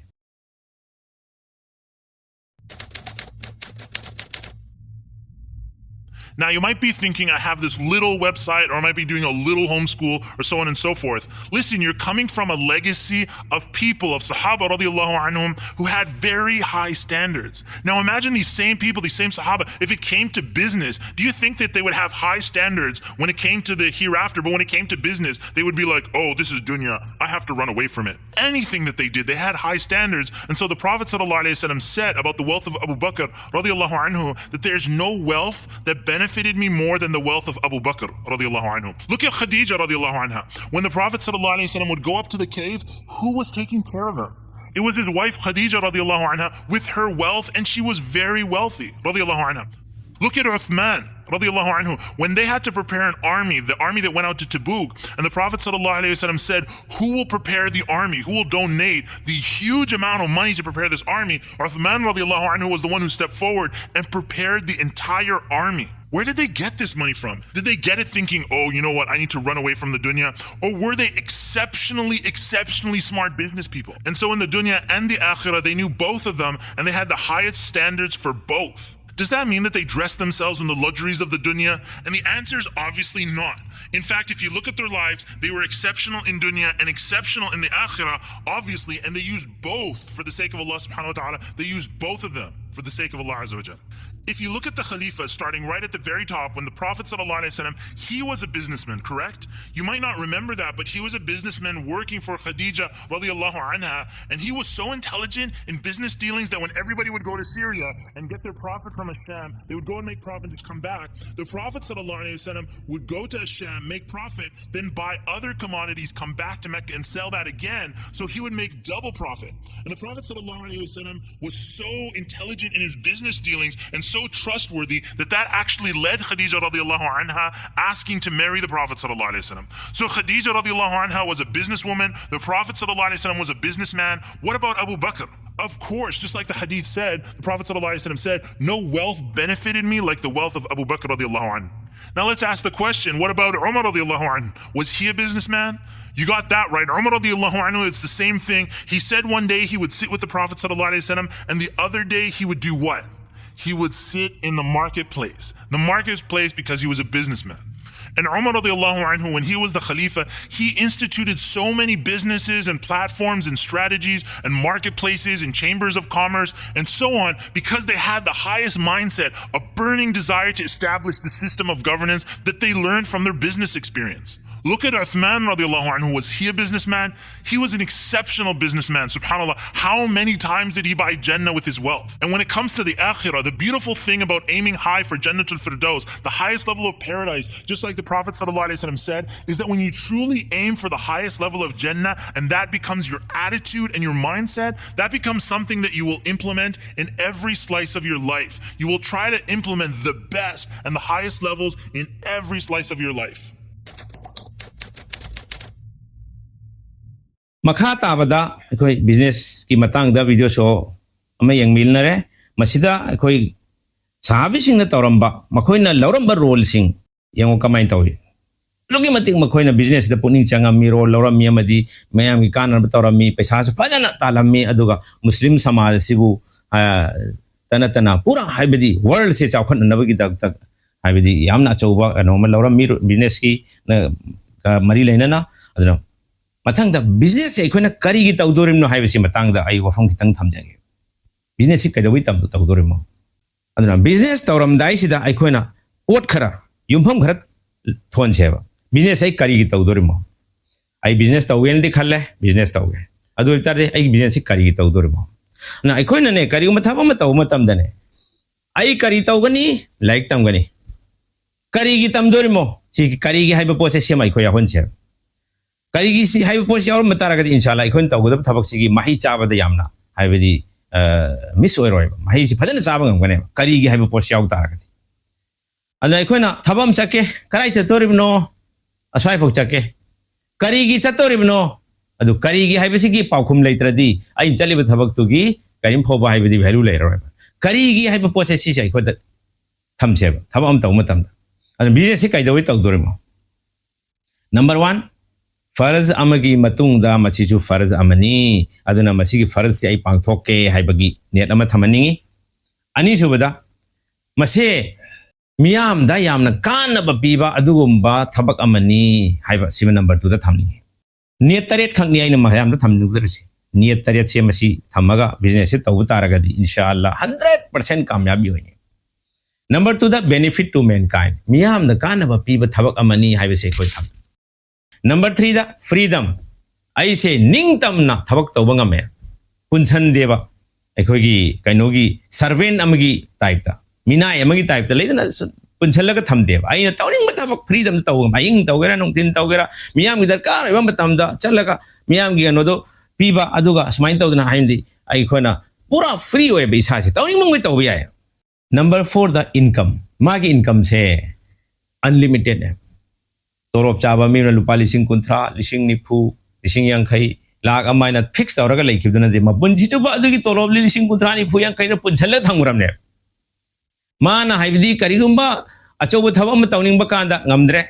Now, you might be thinking, "I have this little website, or I might be doing a little homeschool, or so on and so forth." Listen, you're coming from a legacy of people, of Sahaba radiallahu anhum, who had very high standards. Now, imagine these same people, these same Sahaba, if it came to business, do you think that they would have high standards when it came to the hereafter? But when it came to business, they would be like, "Oh, this is dunya. I have to run away from it." Anything that they did, they had high standards. And so the Prophet sallallahu alaihi wasallam said about the wealth of Abu Bakr radiallahu anhu, that there's no wealth that benefited me more than the wealth of Abu Bakr radiallahu anhu. Look at Khadija radiallahu anha. When the Prophet sallallahu alaihi wasallam would go up to the cave, who was taking care of her? It was his wife Khadija radiallahu anha with her wealth, and she was very wealthy radiallahu anha. Look at Uthman radiallahu anhu. When they had to prepare an army, the army that went out to Tabuk, and the Prophet sallallahu alaihi wasallam said, "Who will prepare the army? Who will donate the huge amount of money to prepare this army?" Uthman radiallahu anhu was the one who stepped forward and prepared the entire army. Where did they get this money from? Did they get it thinking, "Oh, you know what, I need to run away from the dunya"? Or were they exceptionally, exceptionally smart business people? And so in the dunya and the akhirah, they knew both of them, and they had the highest standards for both. Does that mean that they dressed themselves in the luxuries of the dunya? And the answer is obviously not. In fact, if you look at their lives, they were exceptional in dunya and exceptional in the akhirah, obviously, and they used both for the sake of Allah subhanahu wa ta'ala. They used both of them for the sake of Allah azza wa jal. If you look at the Khalifa, starting right at the very top, when the Prophet sallallahu alaihi wasallam, he was a businessman, correct? You might not remember that, but he was a businessman working for Khadija radiallahu anha, and he was so intelligent in business dealings that when everybody would go to Syria and get their profit from Asham, they would go and make profit and just come back. The Prophet sallallahu alaihi wasallam would go to Asham, make profit, then buy other commodities, come back to Mecca and sell that again. So he would make double profit. And the Prophet sallallahu alaihi wasallam was so intelligent in his business dealings and so trustworthy that that actually led Khadija radiallahu anha asking to marry the Prophet sallallahu alaihi wasallam. So Khadija radiallahu anha was a businesswoman. The Prophet sallallahu alaihi wasallam was a businessman. What about Abu Bakr? Of course, just like the hadith said, the Prophet sallallahu alaihi wasallam said, "No wealth benefited me like the wealth of Abu Bakr radiallahu anhu." Now let's ask the question, what about Umar radiallahu anhu? Was he a businessman? You got that right. Umar radiallahu anhu, it's the same thing. He said one day he would sit with the Prophet sallallahu alaihi wasallam, and the other day he would do what? He would sit in the marketplace. The marketplace because he was a businessman. And Umar radiallahu anhu, when he was the Khalifa, he instituted so many businesses and platforms and strategies and marketplaces and chambers of commerce and so on because they had the highest mindset, a burning desire to establish the system of governance that they learned from their business experience. Look at Uthman radiallahu anhu. Was he a businessman? He was an exceptional businessman, subhanAllah. How many times did he buy Jannah with his wealth? And when it comes to the Akhirah, the beautiful thing about aiming high for Jannatul Firdaus, the highest level of paradise, just like the Prophet sallallahu alaihi wasallam said, is that when you truly aim for the highest level of Jannah and that becomes your attitude and your mindset, that becomes something that you will implement in every slice of your life. You will try to implement the best and the highest levels in every slice of your life. ꯃꯈꯥ ꯇꯥꯕꯗ ꯑꯩꯈꯣꯏ ꯕꯤꯖꯤꯅꯦꯁꯀꯤ ꯃꯇꯥꯡꯗ ꯚꯤꯗꯤꯑꯣ ꯁꯣ ꯑꯃ ꯌꯦꯡꯃꯤꯟꯅꯔꯦ꯫ ꯃꯁꯤꯗ ꯑꯩꯈꯣꯏ ꯁꯍꯥꯕꯤꯁꯤꯡꯅ ꯇꯧꯔꯝꯕ, ꯃꯈꯣꯏꯅ ꯂꯧꯔꯝꯕ ꯔꯣꯜꯁꯤꯡ ꯌꯦꯡꯉꯨ ꯀꯃꯥꯏꯅ ꯇꯧꯏ꯫ ꯑꯗꯨꯛꯀꯤ ꯃꯇꯤꯛ ꯃꯈꯣꯏꯅ ꯕꯤꯖꯤꯅꯦꯁꯇ ꯄꯨꯛꯅꯤꯡ ꯆꯪꯉꯝꯃꯤ, ꯔꯣꯜ ꯂꯧꯔꯝꯃꯤ, ꯑꯃꯗꯤ ꯃꯌꯥꯝꯒꯤ ꯀꯥꯟꯅꯅꯕ ꯇꯧꯔꯝꯃꯤ, ꯄꯩꯁꯥꯁꯨ ꯐꯖꯅ ꯇꯥꯜꯂꯝꯃꯤ꯫ ꯑꯗꯨꯒ ꯃꯨꯁꯂꯤꯝ ꯁꯃꯥꯖ ꯑꯁꯤꯕꯨ, ꯑ, ꯇ ꯅꯠꯇꯅ ꯄꯨꯔꯥ, ꯍꯥꯏꯕꯗꯤ ꯋꯥꯔꯜꯁꯦ ꯆꯥꯎꯈꯠꯅꯅꯕꯒꯤꯗꯃꯛꯇ, ꯍꯥꯏꯕꯗꯤ ꯌꯥꯝꯅ ꯑꯆꯧꯕ ꯀꯩꯅꯣ ꯑꯃ ꯂꯧꯔꯝꯃꯤ, ꯕꯤꯖꯤꯅꯦꯁꯀꯤ, ꯑ, ꯃꯔꯤ ꯂꯩꯅꯅ꯫ ꯑꯗꯨꯅ ꯃꯊꯪꯗ ꯕꯤꯖꯤꯅꯦꯁꯁꯦ ꯑꯩꯈꯣꯏꯅ ꯀꯔꯤꯒꯤ ꯇꯧꯗꯣꯔꯤꯕꯅꯣ ꯍꯥꯏꯕꯁꯤ ꯃꯇꯥꯡꯗ ꯑꯩ ꯋꯥꯐꯝ ꯈꯤꯇꯪ ꯊꯝꯖꯒꯦ꯫ ꯕꯤꯖꯤꯅꯦꯁꯁꯤ ꯀꯩꯗꯧꯕꯩ ꯇꯝ-, ꯇꯧꯗꯣꯔꯤꯃꯣ? ꯑꯗꯨꯅ ꯕꯤꯖꯤꯅꯦꯁ ꯇꯧꯔꯝꯗꯥꯏꯁꯤꯗ ꯑꯩꯈꯣꯏꯅ ꯄꯣꯠ ꯈꯔ, ꯌꯨꯝꯐꯝ ꯈꯔ ꯊꯣꯟꯁꯦꯕ꯫ ꯕꯤꯖꯤꯅꯦꯁ ꯑꯩ ꯀꯔꯤꯒꯤ ꯇꯧꯗꯣꯔꯤꯃꯣ? ꯑꯩ ꯕꯤꯖꯤꯅꯦꯁ ꯇꯧꯒꯦꯅꯗꯤ ꯈꯜꯂꯦ, ꯕꯤꯖꯤꯅꯦꯁ ꯇꯧꯒꯦ꯫ ꯑꯗꯨ ꯑꯣꯏꯕ ꯇꯥꯔꯗꯤ ꯑꯩꯒꯤ ꯕꯤꯖꯤꯅꯦꯁꯁꯤ ꯀꯔꯤꯒꯤ ꯇꯧꯗꯣꯔꯤꯃꯣ? ꯑꯗꯨꯅ ꯑꯩꯈꯣꯏꯅꯅꯦ, ꯀꯔꯤꯒꯨꯝꯕ ꯊꯕꯛ ꯑꯃ ꯇꯧꯕ ꯃꯇꯝꯗꯅꯦ, ꯑꯩ ꯀꯔꯤ ꯇꯧꯒꯅꯤ? ꯂꯥꯏꯔꯤꯛ ꯇꯝꯒꯅꯤ꯫ ꯀꯔꯤꯒꯤ ꯇꯝꯗꯣꯔꯤꯃꯣ? ꯁꯤ ꯀꯔꯤꯒꯤ ꯍꯥꯏꯕ ꯄꯣꯠꯁꯦ ꯁꯦꯝ ꯑꯩꯈꯣꯏ ꯌꯥꯎꯍꯟꯁꯦꯕ꯫ ꯀꯔꯤꯒꯤ ꯁꯤ ꯍꯥꯏꯕ ꯄꯣꯠꯁꯤ ꯌꯥꯎꯔꯝꯕ ꯇꯥꯔꯒꯗꯤ, ꯏꯟꯁꯥꯜꯂꯥ, ꯑꯩꯈꯣꯏꯅ ꯇꯧꯒꯗꯕ ꯊꯕꯛꯁꯤꯒꯤ ꯃꯍꯩ ꯆꯥꯕꯗ ꯌꯥꯝꯅ, ꯍꯥꯏꯕꯗꯤ, ꯑ, ꯃꯤꯁ ꯑꯣꯏꯔꯣꯏꯕ꯫ ꯃꯍꯩꯁꯤ ꯐꯖꯅ ꯆꯥꯕ ꯉꯝꯒꯅꯦꯕ, ꯀꯔꯤꯒꯤ ꯍꯥꯏꯕ ꯄꯣꯠꯁꯤ ꯌꯥꯎ ꯇꯥꯔꯒꯗꯤ꯫ ꯑꯗꯨꯅ ꯑꯩꯈꯣꯏꯅ ꯊꯕꯛ ꯑꯃ ꯆꯠꯀꯦ, ꯀꯗꯥꯏ ꯆꯠꯇꯣꯔꯤꯕꯅꯣ? ꯑꯁ꯭ꯋꯥꯏꯐꯥꯎ ꯆꯠꯀꯦ꯫ ꯀꯔꯤꯒꯤ ꯆꯠꯇꯣꯔꯤꯕꯅꯣ? ꯑꯗꯨ ꯀꯔꯤꯒꯤ ꯍꯥꯏꯕꯁꯤꯒꯤ ꯄꯥꯎꯈꯨꯝ ꯂꯩꯇ꯭ꯔꯗꯤ ꯑꯩꯅ ꯆꯠꯂꯤꯕ ꯊꯕꯛꯇꯨꯒꯤ ꯀꯔꯤꯝ ꯐꯥꯎꯕ, ꯍꯥꯏꯕꯗꯤ, ꯚꯦꯂꯨ ꯂꯩꯔꯔꯣꯏꯕ꯫ ꯀꯔꯤꯒꯤ ꯍꯥꯏꯕ ꯄꯣꯠꯁꯦ ꯁꯤꯁꯦ ꯑꯩꯈꯣꯏꯗ ꯊꯝꯁꯦꯕ, ꯊꯕꯛ ꯑꯃ ꯇꯧꯕ ꯃꯇꯝꯗ꯫ ꯑꯗꯨ ꯕꯤꯖꯤꯅꯦꯁꯁꯤ ꯀꯩꯗꯧꯕꯩ ꯇꯧꯗꯣꯔꯤꯃꯣ? ꯅꯝꯕꯔ ꯋꯥꯟ, ꯐꯔꯖ ꯑꯃꯒꯤ ꯃꯇꯨꯡꯗ ꯃꯁꯤꯁꯨ ꯐꯔꯖ ꯑꯃꯅꯤ꯫ ꯑꯗꯨꯅ ꯃꯁꯤꯒꯤ ꯐꯔꯖꯁꯤ ꯑꯩ ꯄꯥꯡꯊꯣꯛꯀꯦ ꯍꯥꯏꯕꯒꯤ ꯅꯤꯌꯠ ꯑꯃ ꯊꯝꯍꯟꯅꯤꯡꯉꯤ꯫ ꯑꯅꯤꯁꯨꯕꯗ, ꯃꯁꯦ ꯃꯤꯌꯥꯝꯗ ꯌꯥꯝꯅ ꯀꯥꯟꯅꯕ ꯄꯤꯕ ꯑꯗꯨꯒꯨꯝꯕ ꯊꯕꯛ ꯑꯃꯅꯤ ꯍꯥꯏꯕ ꯁꯤꯃ ꯅꯝꯕꯔ ꯇꯨꯗ ꯊꯝꯅꯤꯡꯉꯤ꯫ ꯅꯦꯠ ꯇꯔꯦꯠ ꯈꯛꯅꯤ ꯑꯩꯅ ꯃꯌꯥꯝꯗ ꯊꯝꯅꯤꯡꯗꯔꯤꯁꯤ꯫ ꯅꯦꯠ ꯇꯔꯦꯠꯁꯦ ꯃꯁꯤ ꯊꯝꯃꯒ ꯕꯤꯖꯤꯅꯦꯁꯁꯦ ꯇꯧꯕ ꯇꯥꯔꯒꯗꯤ ꯏꯟꯁꯥ ꯑꯜꯂꯥ ꯍꯟꯗ꯭ꯔꯦꯠ ꯄꯥꯔꯁꯦꯟ ꯀꯥꯃꯌꯥꯕꯤ ꯑꯣꯏꯅꯤ꯫ ꯅꯝꯕꯔ ꯇꯨꯗ, benefit to mankind, ꯃꯤꯌꯥꯝꯗ ꯀꯥꯟꯅꯕ ꯄꯤꯕ ꯊꯕꯛ ꯑꯃꯅꯤ ꯍꯥꯏꯕꯁꯦ ꯑꯩꯈꯣꯏ ꯊꯝꯃꯤ꯫ ꯅꯝꯕꯔ ꯊ꯭ꯔꯤꯗ, freedom, ꯑꯩꯁꯦ ꯅꯤꯡꯇꯝꯅ ꯊꯕꯛ ꯇꯧꯕ ꯉꯝꯃꯦ, ꯄꯨꯟꯁꯟꯗꯦꯕ꯫ ꯑꯩꯈꯣꯏꯒꯤ ꯀꯩꯅꯣꯒꯤ ꯁꯔꯚꯦꯟ ꯑꯃꯒꯤ ꯇꯥꯏꯞꯇ, ꯃꯤꯅꯥꯏ ꯑꯃꯒꯤ ꯇꯥꯏꯞꯇ ꯂꯩꯗꯅ ꯁꯨꯝ ꯄꯨꯟꯁꯤꯜꯂꯒ ꯊꯝꯗꯦꯕ꯫ ꯑꯩꯅ ꯇꯧꯅꯤꯡꯕ ꯊꯕꯛ freedomꯗ ꯇꯧꯕ ꯉꯝꯃꯦ꯫ ꯑꯍꯤꯡ ꯇꯧꯒꯦꯔꯥ, ꯅꯨꯡꯊꯤꯟ ꯇꯧꯒꯦꯔꯥ, ꯃꯤꯌꯥꯝꯒꯤ ꯗꯔꯀꯥꯔ ꯑꯣꯏꯕ ꯃꯇꯝꯗ ꯆꯠꯂꯒ ꯃꯤꯌꯥꯝꯒꯤ ꯀꯩꯅꯣꯗꯣ ꯄꯤꯕ, ꯑꯗꯨꯒ ꯁꯨꯃꯥꯏꯅ ꯇꯧꯗꯅ ꯍꯥꯏꯕꯗꯤ ꯑꯩꯈꯣꯏꯅ ꯄꯨꯔꯥ ꯐ꯭ꯔꯤ ꯑꯣꯏꯕ, ꯏꯁꯥꯁꯦ ꯇꯧꯅꯤꯡꯕ ꯃꯈꯩ ꯇꯧꯕ ꯌꯥꯏ꯫ ꯅꯝꯕꯔ ꯐꯣꯔꯗ, income, ꯃꯥꯒꯤ ꯏꯟꯀꯝꯁꯦ ꯑꯟꯂꯤꯃꯤꯇꯦꯠꯅꯦ꯫ ꯇꯣꯂꯣꯞ ꯆꯥꯕ ꯃꯤꯅ ꯂꯨꯄꯥ ꯂꯤꯁꯤꯡ ꯀꯨꯟꯊ꯭ꯔꯥ, ꯂꯤꯁꯤꯡ ꯅꯤꯐꯨ, ꯂꯤꯁꯤꯡ ꯌꯥꯡꯈꯩ, ꯂꯥꯛ ꯑꯃ ꯍꯥꯏꯅ ꯐꯤꯛꯁ ꯇꯧꯔꯒ ꯂꯩꯈꯤꯕꯗꯨ ꯅꯠꯇꯦ꯫ ꯃꯄꯨꯟꯁꯤ ꯆꯨꯞꯄ ꯑꯗꯨꯒꯤ ꯇꯣꯂꯣꯞ ꯂꯤꯁꯤꯡ ꯀꯨꯟꯊ꯭ꯔꯥ, ꯅꯤꯐꯨ, ꯌꯥꯡꯈꯩꯗ ꯄꯨꯟꯁꯤꯜꯂꯒ ꯊꯝꯈ꯭ꯔꯕꯅꯦ꯫ ꯃꯥꯅ ꯍꯥꯏꯕꯗꯤ ꯀꯔꯤꯒꯨꯝꯕ ꯑꯆꯧꯕ ꯊꯕꯛ ꯑꯃ ꯇꯧꯅꯤꯡꯕ ꯀꯥꯟꯗ ꯉꯝꯗ꯭ꯔꯦ,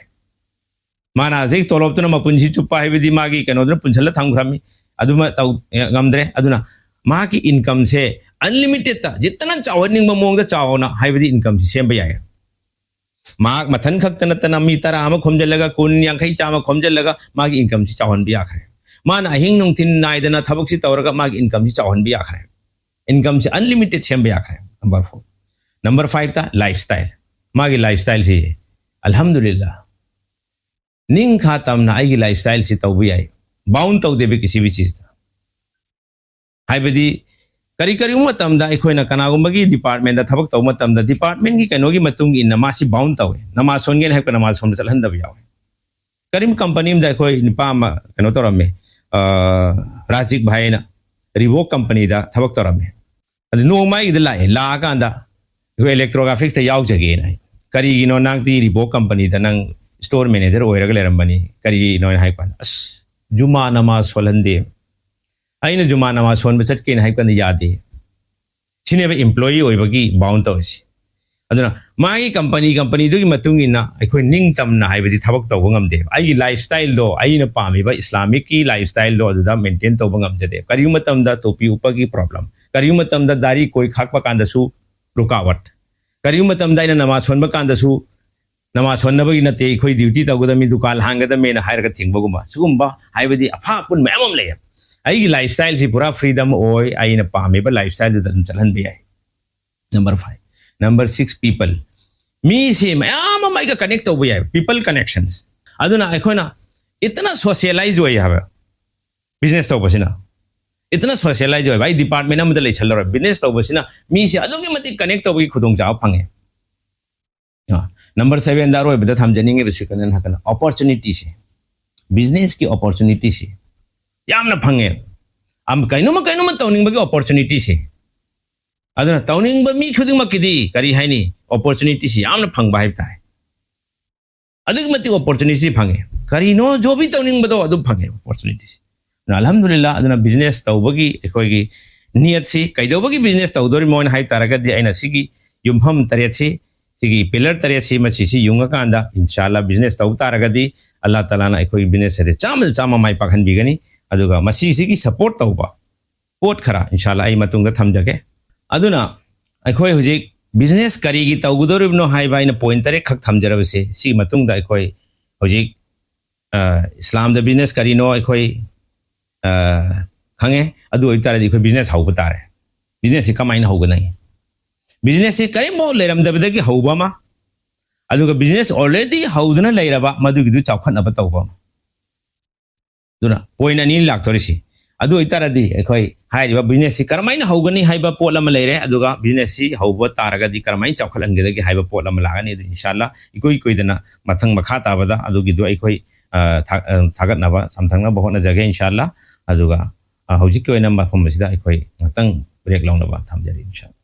ꯃꯥꯅ ꯍꯧꯖꯤꯛ ꯇꯣꯂꯣꯞꯇꯨꯅ ꯃꯄꯨꯟꯁꯤ ꯆꯨꯞꯄ ꯍꯥꯏꯕꯗꯤ ꯃꯥꯒꯤ ꯀꯩꯅꯣꯗꯨꯅ ꯄꯨꯟꯁꯤꯜꯂ ꯊꯝꯈ꯭ꯔꯕꯅꯤ, ꯑꯗꯨꯃ ꯇꯧ ꯉꯝꯗ꯭ꯔꯦ꯫ ꯑꯗꯨꯅ ꯃꯍꯥꯛꯀꯤ ꯏꯟꯀꯝꯁꯦ ꯑꯟꯂꯤꯃꯤꯇꯦꯠꯇ ꯖꯤꯠꯇꯅ ꯆꯥꯎꯍꯟꯅꯤꯡꯕ ꯃꯑꯣꯡꯗ ꯆꯥꯎꯅ ꯍꯥꯏꯕꯗꯤ ꯏꯟꯀꯝꯁꯤ ꯁꯦꯝꯕ ꯌꯥꯏ꯫ ꯃꯍꯥꯛ ꯃꯊꯟ ꯈꯛꯇ ꯅꯠꯇꯅ ꯃꯤ ꯇꯔꯥ ꯑꯃ ꯈꯣꯝꯖꯤꯜꯂꯒ, ꯀꯨꯟ, ꯌꯥꯡꯈꯩ, ꯆꯥꯝꯃ ꯈꯣꯝꯖꯤꯜꯂꯒ ꯃꯥꯒꯤ ꯏꯟꯀꯝꯁꯤ ꯆꯥꯎꯍꯟꯕ ꯌꯥꯈ꯭ꯔꯦ꯫ ꯃꯥꯅ ꯑꯍꯤꯡ ꯅꯨꯡꯊꯤꯟ ꯅꯥꯏꯗꯅ ꯊꯕꯛꯁꯤ ꯇꯧꯔꯒ ꯃꯥꯒꯤ ꯏꯟꯀꯝꯁꯤ ꯆꯥꯎꯍꯟꯕ ꯌꯥꯈ꯭ꯔꯦ꯫ ꯏꯟꯀꯝꯁꯤ ꯑꯟꯂꯤꯃꯤꯇꯦꯠ ꯁꯦꯝꯕ ꯌꯥꯈ꯭ꯔꯦ꯫ Number four. ꯅꯝꯕꯔ ꯐꯥꯏꯚꯇ, ꯂꯥꯏꯐ ꯁ꯭ꯇꯥꯏꯜ꯫ ꯃꯥꯒꯤ ꯂꯥꯏꯐ ꯁ꯭ꯇꯥꯏꯜꯁꯤ ꯑꯜꯍꯝꯗꯨꯂꯤꯜꯂꯥ ꯅꯤꯡꯈꯥ ꯇꯝꯅ ꯑꯩꯒꯤ ꯂꯥꯏꯐ ꯁ꯭ꯇꯥꯏꯜꯁꯤ ꯇꯧꯕ ꯌꯥꯏ, ꯕꯥꯎꯟ ꯇꯧꯗꯦꯕ ꯀꯤꯁꯤ ꯕꯤꯁꯤꯁꯇ꯫ ꯍꯥꯏꯕꯗꯤ ꯀꯔꯤ ꯀꯔꯤꯒꯨꯝꯕ ꯃꯇꯝꯗ ꯑꯩꯈꯣꯏꯅ ꯀꯅꯥꯒꯨꯝꯕꯒꯤ ꯗꯤꯄꯥꯔꯠꯃꯦꯟꯗ ꯊꯕꯛ ꯇꯧꯕ ꯃꯇꯝꯗ ꯗꯤꯄꯥꯔꯠꯃꯦꯟꯒꯤ ꯀꯩꯅꯣꯒꯤ ꯃꯇꯨꯡ ꯏꯟꯅ ꯃꯥꯁꯤ ꯕꯥꯎꯟ ꯇꯧꯋꯦ꯫ ꯅꯃꯥꯖ ꯁꯣꯟꯒꯦꯅ ꯍꯥꯏꯕ ꯅꯃꯥꯖ ꯁꯣꯟꯕ ꯆꯠꯍꯟꯗꯕ ꯌꯥꯎꯋꯦ꯫ ꯀꯔꯤꯒꯨꯝꯕ ꯀꯝꯄꯅꯤ ꯑꯃꯗ ꯑꯩꯈꯣꯏ ꯅꯨꯄꯥ ꯑꯃ ꯀꯩꯅꯣ ꯇꯧꯔꯝꯃꯦ, ꯑ, ꯔꯥꯖꯤꯛ ꯚꯥꯏ ꯍꯥꯏꯅ, ꯔꯤꯕꯣꯛ ꯀꯝꯄꯅꯤꯗ ꯊꯕꯛ ꯇꯧꯔꯝꯃꯦ꯫ ꯑꯗꯨ ꯅꯣꯡꯃ ꯑꯩꯒꯤꯗ ꯂꯥꯛꯑꯦ꯫ ꯂꯥꯛꯑꯀꯥꯟꯗ ꯑꯩꯈꯣꯏ ꯏꯂꯦꯛꯇ꯭ꯔꯣꯒ꯭ꯔꯥꯐꯤꯛꯁꯇ ꯌꯥꯎꯖꯒꯦꯅ ꯍꯥꯏ꯫ "ꯀꯔꯤꯒꯤꯅꯣ ꯅꯪꯗꯤ ꯔꯤꯕꯣꯛ ꯀꯝꯄꯅꯤꯗ ꯅꯪ ꯁ꯭ꯇꯣꯔ ꯃꯦꯅꯦꯖꯔ ꯑꯣꯏꯔꯒ ꯂꯩꯔꯝꯕꯅꯤ, ꯀꯔꯤꯒꯤꯅꯣ?" ꯍꯥꯏꯅ ꯍꯥꯏꯕ ꯀꯥꯟꯗ, "ꯑꯁ, ꯖꯨꯃꯥ ꯅꯃꯥꯖ ꯁꯣꯜꯍꯟꯗꯦ꯫ ꯑꯩꯅ ꯖꯨꯃꯥ ꯅꯃꯥꯖ ꯁꯣꯟꯕ ꯆꯠꯀꯦꯅ ꯍꯥꯏꯕ ꯀꯥꯟꯗ ꯌꯥꯗꯦ꯫" ꯁꯤꯅꯦꯕ ꯏꯝꯄ꯭ꯂꯣꯌꯤ ꯑꯣꯏꯕꯒꯤ ꯕꯥꯎꯟ ꯇꯧꯔꯤꯁꯤ꯫ ꯑꯗꯨꯅ ꯃꯥꯒꯤ ꯀꯝꯄꯅꯤ, ꯀꯝꯄꯅꯤꯗꯨꯒꯤ ꯃꯇꯨꯡ ꯏꯟꯅ ꯑꯩꯈꯣꯏ ꯅꯤꯡꯇꯝꯅ ꯍꯥꯏꯕꯗꯤ ꯊꯕꯛ ꯇꯧꯕ ꯉꯝꯗꯦꯕ꯫ ꯑꯩꯒꯤ ꯂꯥꯏꯐ ꯁ꯭ꯇꯥꯏꯜꯗꯣ, ꯑꯩꯅ ꯄꯥꯝꯃꯤꯕ ꯏꯁꯂꯥꯃꯤꯛꯀꯤ ꯂꯥꯏꯐ ꯁ꯭ꯇꯥꯏꯜꯗꯣ ꯑꯗꯨꯗ ꯃꯦꯟꯇꯦꯟ ꯇꯧꯕ ꯉꯝꯖꯗꯦ꯫ ꯀꯔꯤꯒꯨꯝꯕ ꯃꯇꯝꯗ ꯇꯣꯄꯤ ꯎꯞꯄꯒꯤ ꯄ꯭ꯔꯣꯕ꯭ꯂꯦꯝ, ꯀꯔꯤꯒꯨꯝꯕ ꯃꯇꯝꯗ ꯗꯥꯔꯤ ꯀꯣꯏ ꯈꯥꯛꯄ ꯀꯥꯟꯗꯁꯨ ꯔꯨꯀꯥꯋꯠ꯫ ꯀꯔꯤꯒꯨꯝꯕ ꯃꯇꯝꯗ ꯑꯩꯅ ꯅꯃꯥꯖ ꯁꯣꯟꯕ ꯀꯥꯟꯗꯁꯨ ꯅꯃꯥꯖ ꯁꯣꯟꯅꯕꯒꯤ ꯅꯠꯇꯦ, ꯑꯩꯈꯣꯏ ꯗ꯭ꯌꯨꯇꯤ ꯇꯧꯒꯗꯕꯅꯤ, ꯗꯨꯀꯥꯟ ꯍꯥꯡꯒꯗꯕꯅꯦꯅ ꯍꯥꯏꯔꯒ ꯊꯤꯡꯕꯒꯨꯝꯕ, ꯁꯤꯒꯨꯝꯕ ꯍꯥꯏꯕꯗꯤ ꯑꯐꯥ ꯑꯄꯨꯟ ꯃꯌꯥꯝ ꯑꯃ ꯂꯩꯌꯦ꯫ ꯑꯩꯒꯤ ꯂꯥꯏꯐ ꯁ꯭ꯇꯥꯏꯜꯁꯤ ꯄꯨꯔꯥ ꯐ꯭ꯔꯤꯗꯝ ꯑꯣꯏ, ꯑꯩꯅ ꯄꯥꯝꯃꯤꯕ ꯂꯥꯏꯐ ꯁ꯭ꯇꯥꯏꯜꯗꯨꯗ ꯑꯗꯨꯝ ꯆꯠꯍꯟꯕ ꯌꯥꯏ꯫ Number five. Number six, people. ꯃꯤꯁꯦ ꯃꯌꯥꯝ ꯑꯃ ꯑꯩꯒ ꯀꯅꯦꯛ ꯇꯧꯕ ꯌꯥꯏ, ꯄꯤꯄꯜ ꯀꯅꯦꯛꯁꯟꯁ꯫ ꯑꯗꯨꯅ ꯑꯩꯈꯣꯏꯅ ꯏꯇꯅ ꯁꯣꯁꯤꯌꯦꯂꯥꯏꯖ ꯑꯣꯏ ꯍꯥꯏꯕ ꯕꯤꯖꯤꯅꯦꯁ ꯇꯧꯕꯁꯤꯅ, ꯏꯇꯅ ꯁꯣꯁꯤꯌꯦꯂꯥꯏꯖ ꯑꯣꯏꯕ, ꯑꯩ ꯗꯤꯄꯥꯔꯠꯃꯦꯟ ꯑꯃꯗ ꯂꯩꯁꯜꯂꯔꯣꯏ꯫ ꯕꯤꯖꯤꯅꯦꯁ ꯇꯧꯕꯁꯤꯅ ꯃꯤꯁꯦ ꯑꯗꯨꯛꯀꯤ ꯃꯇꯤꯛ ꯀꯅꯦꯛ ꯇꯧꯕꯒꯤ ꯈꯨꯗꯣꯡꯆꯥꯕ ꯐꯪꯉꯦ꯫ ꯅꯝꯕꯔ ꯁꯚꯦꯟꯗ ꯑꯔꯣꯏꯕꯗ ꯊꯝꯖꯅꯤꯡꯉꯤꯕꯁꯤ ꯀꯩꯅꯣ ꯍꯥꯏꯔꯀꯥꯟꯗ, ꯑꯣꯄꯣꯔꯆꯨꯅꯤꯇꯤꯁꯤ, ꯕꯤꯖꯤꯅꯦꯁꯀꯤ ꯑꯣꯄꯣꯔꯆꯨꯅꯤꯇꯤꯁꯤ ꯌꯥꯝꯅ ꯐꯪꯉꯦ꯫ ꯑꯝ, ꯀꯩꯅꯣꯝꯃ ꯀꯩꯅꯣꯝꯃ ꯇꯧꯅꯤꯡꯕꯒꯤ ꯑꯣꯄꯣꯔꯆꯨꯅꯤꯇꯤꯁꯤ꯫ ꯑꯗꯨꯅ ꯇꯧꯅꯤꯡꯕ ꯃꯤ ꯈꯨꯗꯤꯡꯃꯛꯀꯤꯗꯤ ꯀꯔꯤ ꯍꯥꯏꯅꯤ, ꯑꯣꯄꯣꯔꯆꯨꯅꯤꯇꯤꯁꯤ ꯌꯥꯝꯅ ꯐꯪꯕ ꯍꯥꯏꯕ ꯇꯥꯔꯦ꯫ ꯑꯗꯨꯛꯀꯤ ꯃꯇꯤꯛ ꯑꯣꯄꯣꯔꯆꯨꯅꯤꯇꯤ ꯐꯪꯉꯦ꯫ ꯀꯔꯤꯅꯣ ꯖꯣꯕꯤ ꯇꯧꯅꯤꯡꯕꯗꯣ ꯑꯗꯨ ꯐꯪꯉꯦ ꯑꯣꯄꯣꯔꯆꯨꯅꯤꯇꯤꯁꯤ꯫ ꯑꯗꯨꯅ ꯑꯜꯍꯝꯗꯨꯂꯤꯜꯂꯥ, ꯑꯗꯨꯅ ꯕꯤꯖꯤꯅꯦꯁ ꯇꯧꯕꯒꯤ ꯑꯩꯈꯣꯏꯒꯤ ꯅꯤꯌꯠꯁꯤ ꯀꯩꯗꯧꯕꯒꯤ ꯕꯤꯖꯤꯅꯦꯁ ꯇꯧꯗꯣꯔꯤꯃꯣ ꯍꯥꯏꯅ ꯍꯥꯏ ꯇꯥꯔꯒꯗꯤ, ꯑꯩꯅ ꯁꯤꯒꯤ ꯌꯨꯝꯐꯝ ꯇꯔꯦꯠꯁꯤ, ꯁꯤꯒꯤ ꯄꯤꯂꯔ ꯇꯔꯦꯠꯁꯤ, ꯃꯁꯤꯁꯤ ꯌꯨꯡꯉꯀꯥꯟꯗ ꯏꯟꯁꯥ ꯑꯜꯂꯥ ꯕꯤꯖꯤꯅꯦꯁ ꯇꯧꯕ ꯇꯥꯔꯒꯗꯤ ꯑꯜꯂꯥ ꯇꯥꯂꯥꯅ ꯑꯩꯈꯣꯏꯒꯤ ꯕꯤꯖꯤꯅꯦꯁ ꯑꯁꯤ ꯆꯥꯝꯃꯗ ꯆꯥꯝꯃ ꯃꯥꯏ ꯄꯥꯛꯍꯟꯕꯤꯒꯅꯤ꯫ ꯑꯗꯨꯒ ꯃꯁꯤꯁꯤꯒꯤ ꯁꯄꯣꯔꯠ ꯇꯧꯕ ꯄꯣꯠ ꯈꯔ ꯏꯟꯁꯥ ꯑꯜꯂꯥ ꯑꯩ ꯃꯇꯨꯡꯗ ꯊꯝꯖꯒꯦ꯫ ꯑꯗꯨꯅ ꯑꯩꯈꯣꯏ ꯍꯧꯖꯤꯛ ꯕꯤꯖꯤꯅꯦꯁ ꯀꯔꯤꯒꯤ ꯇꯧꯒꯗꯧꯔꯤꯕꯅꯣ ꯍꯥꯏꯕ ꯑꯩꯅ ꯄꯣꯏꯟ ꯇꯔꯦꯠ ꯈꯛ ꯊꯝꯖꯔꯕꯁꯦ, ꯁꯤꯒꯤ ꯃꯇꯨꯡꯗ ꯑꯩꯈꯣꯏ ꯍꯧꯖꯤꯛ, ꯑ, ꯏꯁꯂꯥꯝꯗ ꯕꯤꯖꯤꯅꯦꯁ ꯀꯔꯤꯅꯣ ꯑꯩꯈꯣꯏ, ꯑ, ꯈꯪꯉꯦ꯫ ꯑꯗꯨ ꯑꯣꯏꯕ ꯇꯥꯔꯗꯤ ꯑꯩꯈꯣꯏ ꯕꯤꯖꯤꯅꯦꯁ ꯍꯧꯕ ꯇꯥꯔꯦ꯫ ꯕꯤꯖꯤꯅꯦꯁꯁꯤ ꯀꯃꯥꯏꯅ ꯍꯧꯒꯅꯤ? ꯕꯤꯖꯤꯅꯦꯁꯁꯤ ꯀꯔꯤꯝꯐꯥꯎ ꯂꯩꯔꯝꯗꯕꯗꯒꯤ ꯍꯧꯕ ꯑꯃ, ꯑꯗꯨꯒ ꯕꯤꯖꯤꯅꯦꯁ ꯑꯣꯜꯔꯦꯗꯤ ꯍꯧꯗꯨꯅ ꯂꯩꯔꯕ ꯃꯗꯨꯒꯤꯗꯨ ꯆꯥꯎꯈꯠꯅꯕ ꯇꯧꯕ ꯑꯃ꯫ ꯑꯗꯨꯅ ꯄꯣꯏꯟ ꯑꯅꯤꯅꯤ ꯂꯥꯛꯇꯣꯔꯤꯁꯤ꯫ ꯑꯗꯨ ꯑꯣꯏꯇꯥꯔꯗꯤ ꯑꯩꯈꯣꯏ ꯍꯥꯏꯔꯤꯕ ꯕꯤꯖꯤꯅꯦꯁꯁꯤ ꯀꯔꯝꯍꯥꯏꯅ ꯍꯧꯒꯅꯤ ꯍꯥꯏꯕ ꯄꯣꯠ ꯑꯃ ꯂꯩꯔꯦ, ꯑꯗꯨꯒ ꯕꯤꯖꯤꯅꯦꯁꯁꯤ ꯍꯧꯕ ꯇꯥꯔꯒꯗꯤ ꯀꯔꯝꯍꯥꯏꯅ ꯆꯥꯎꯈꯠꯍꯟꯒꯗꯒꯦ ꯍꯥꯏꯕ ꯄꯣꯠ ꯑꯃ ꯂꯥꯛꯀꯅꯤ꯫ ꯑꯗꯨ ꯏꯟꯁꯥ ꯑꯜꯂꯥ ꯏꯀꯨꯏ ꯀꯨꯏꯗꯅ ꯃꯊꯪ ꯃꯈꯥ ꯇꯥꯕꯗ ꯑꯗꯨꯒꯤꯗꯨ ꯑꯩꯈꯣꯏ, ꯑ, ꯊꯥ-, ꯑ, ꯊꯥꯒꯠꯅꯕ ꯆꯝꯊꯪꯅꯕ ꯍꯣꯠꯅꯖꯒꯦ ꯏꯟꯁꯥ ꯑꯜꯂꯥ꯫ ꯑꯗꯨꯒ, ꯑ, ꯍꯧꯖꯤꯛꯀꯤ ꯑꯣꯏꯅ ꯃꯐꯝ ꯑꯁꯤꯗ ꯑꯩꯈꯣꯏ ꯉꯥꯛꯇꯪ ꯕ꯭ꯔꯦꯛ ꯂꯧꯅꯕ ꯊꯝꯖꯔꯤ ꯏꯟꯁꯥ ꯑꯜꯂꯥ꯫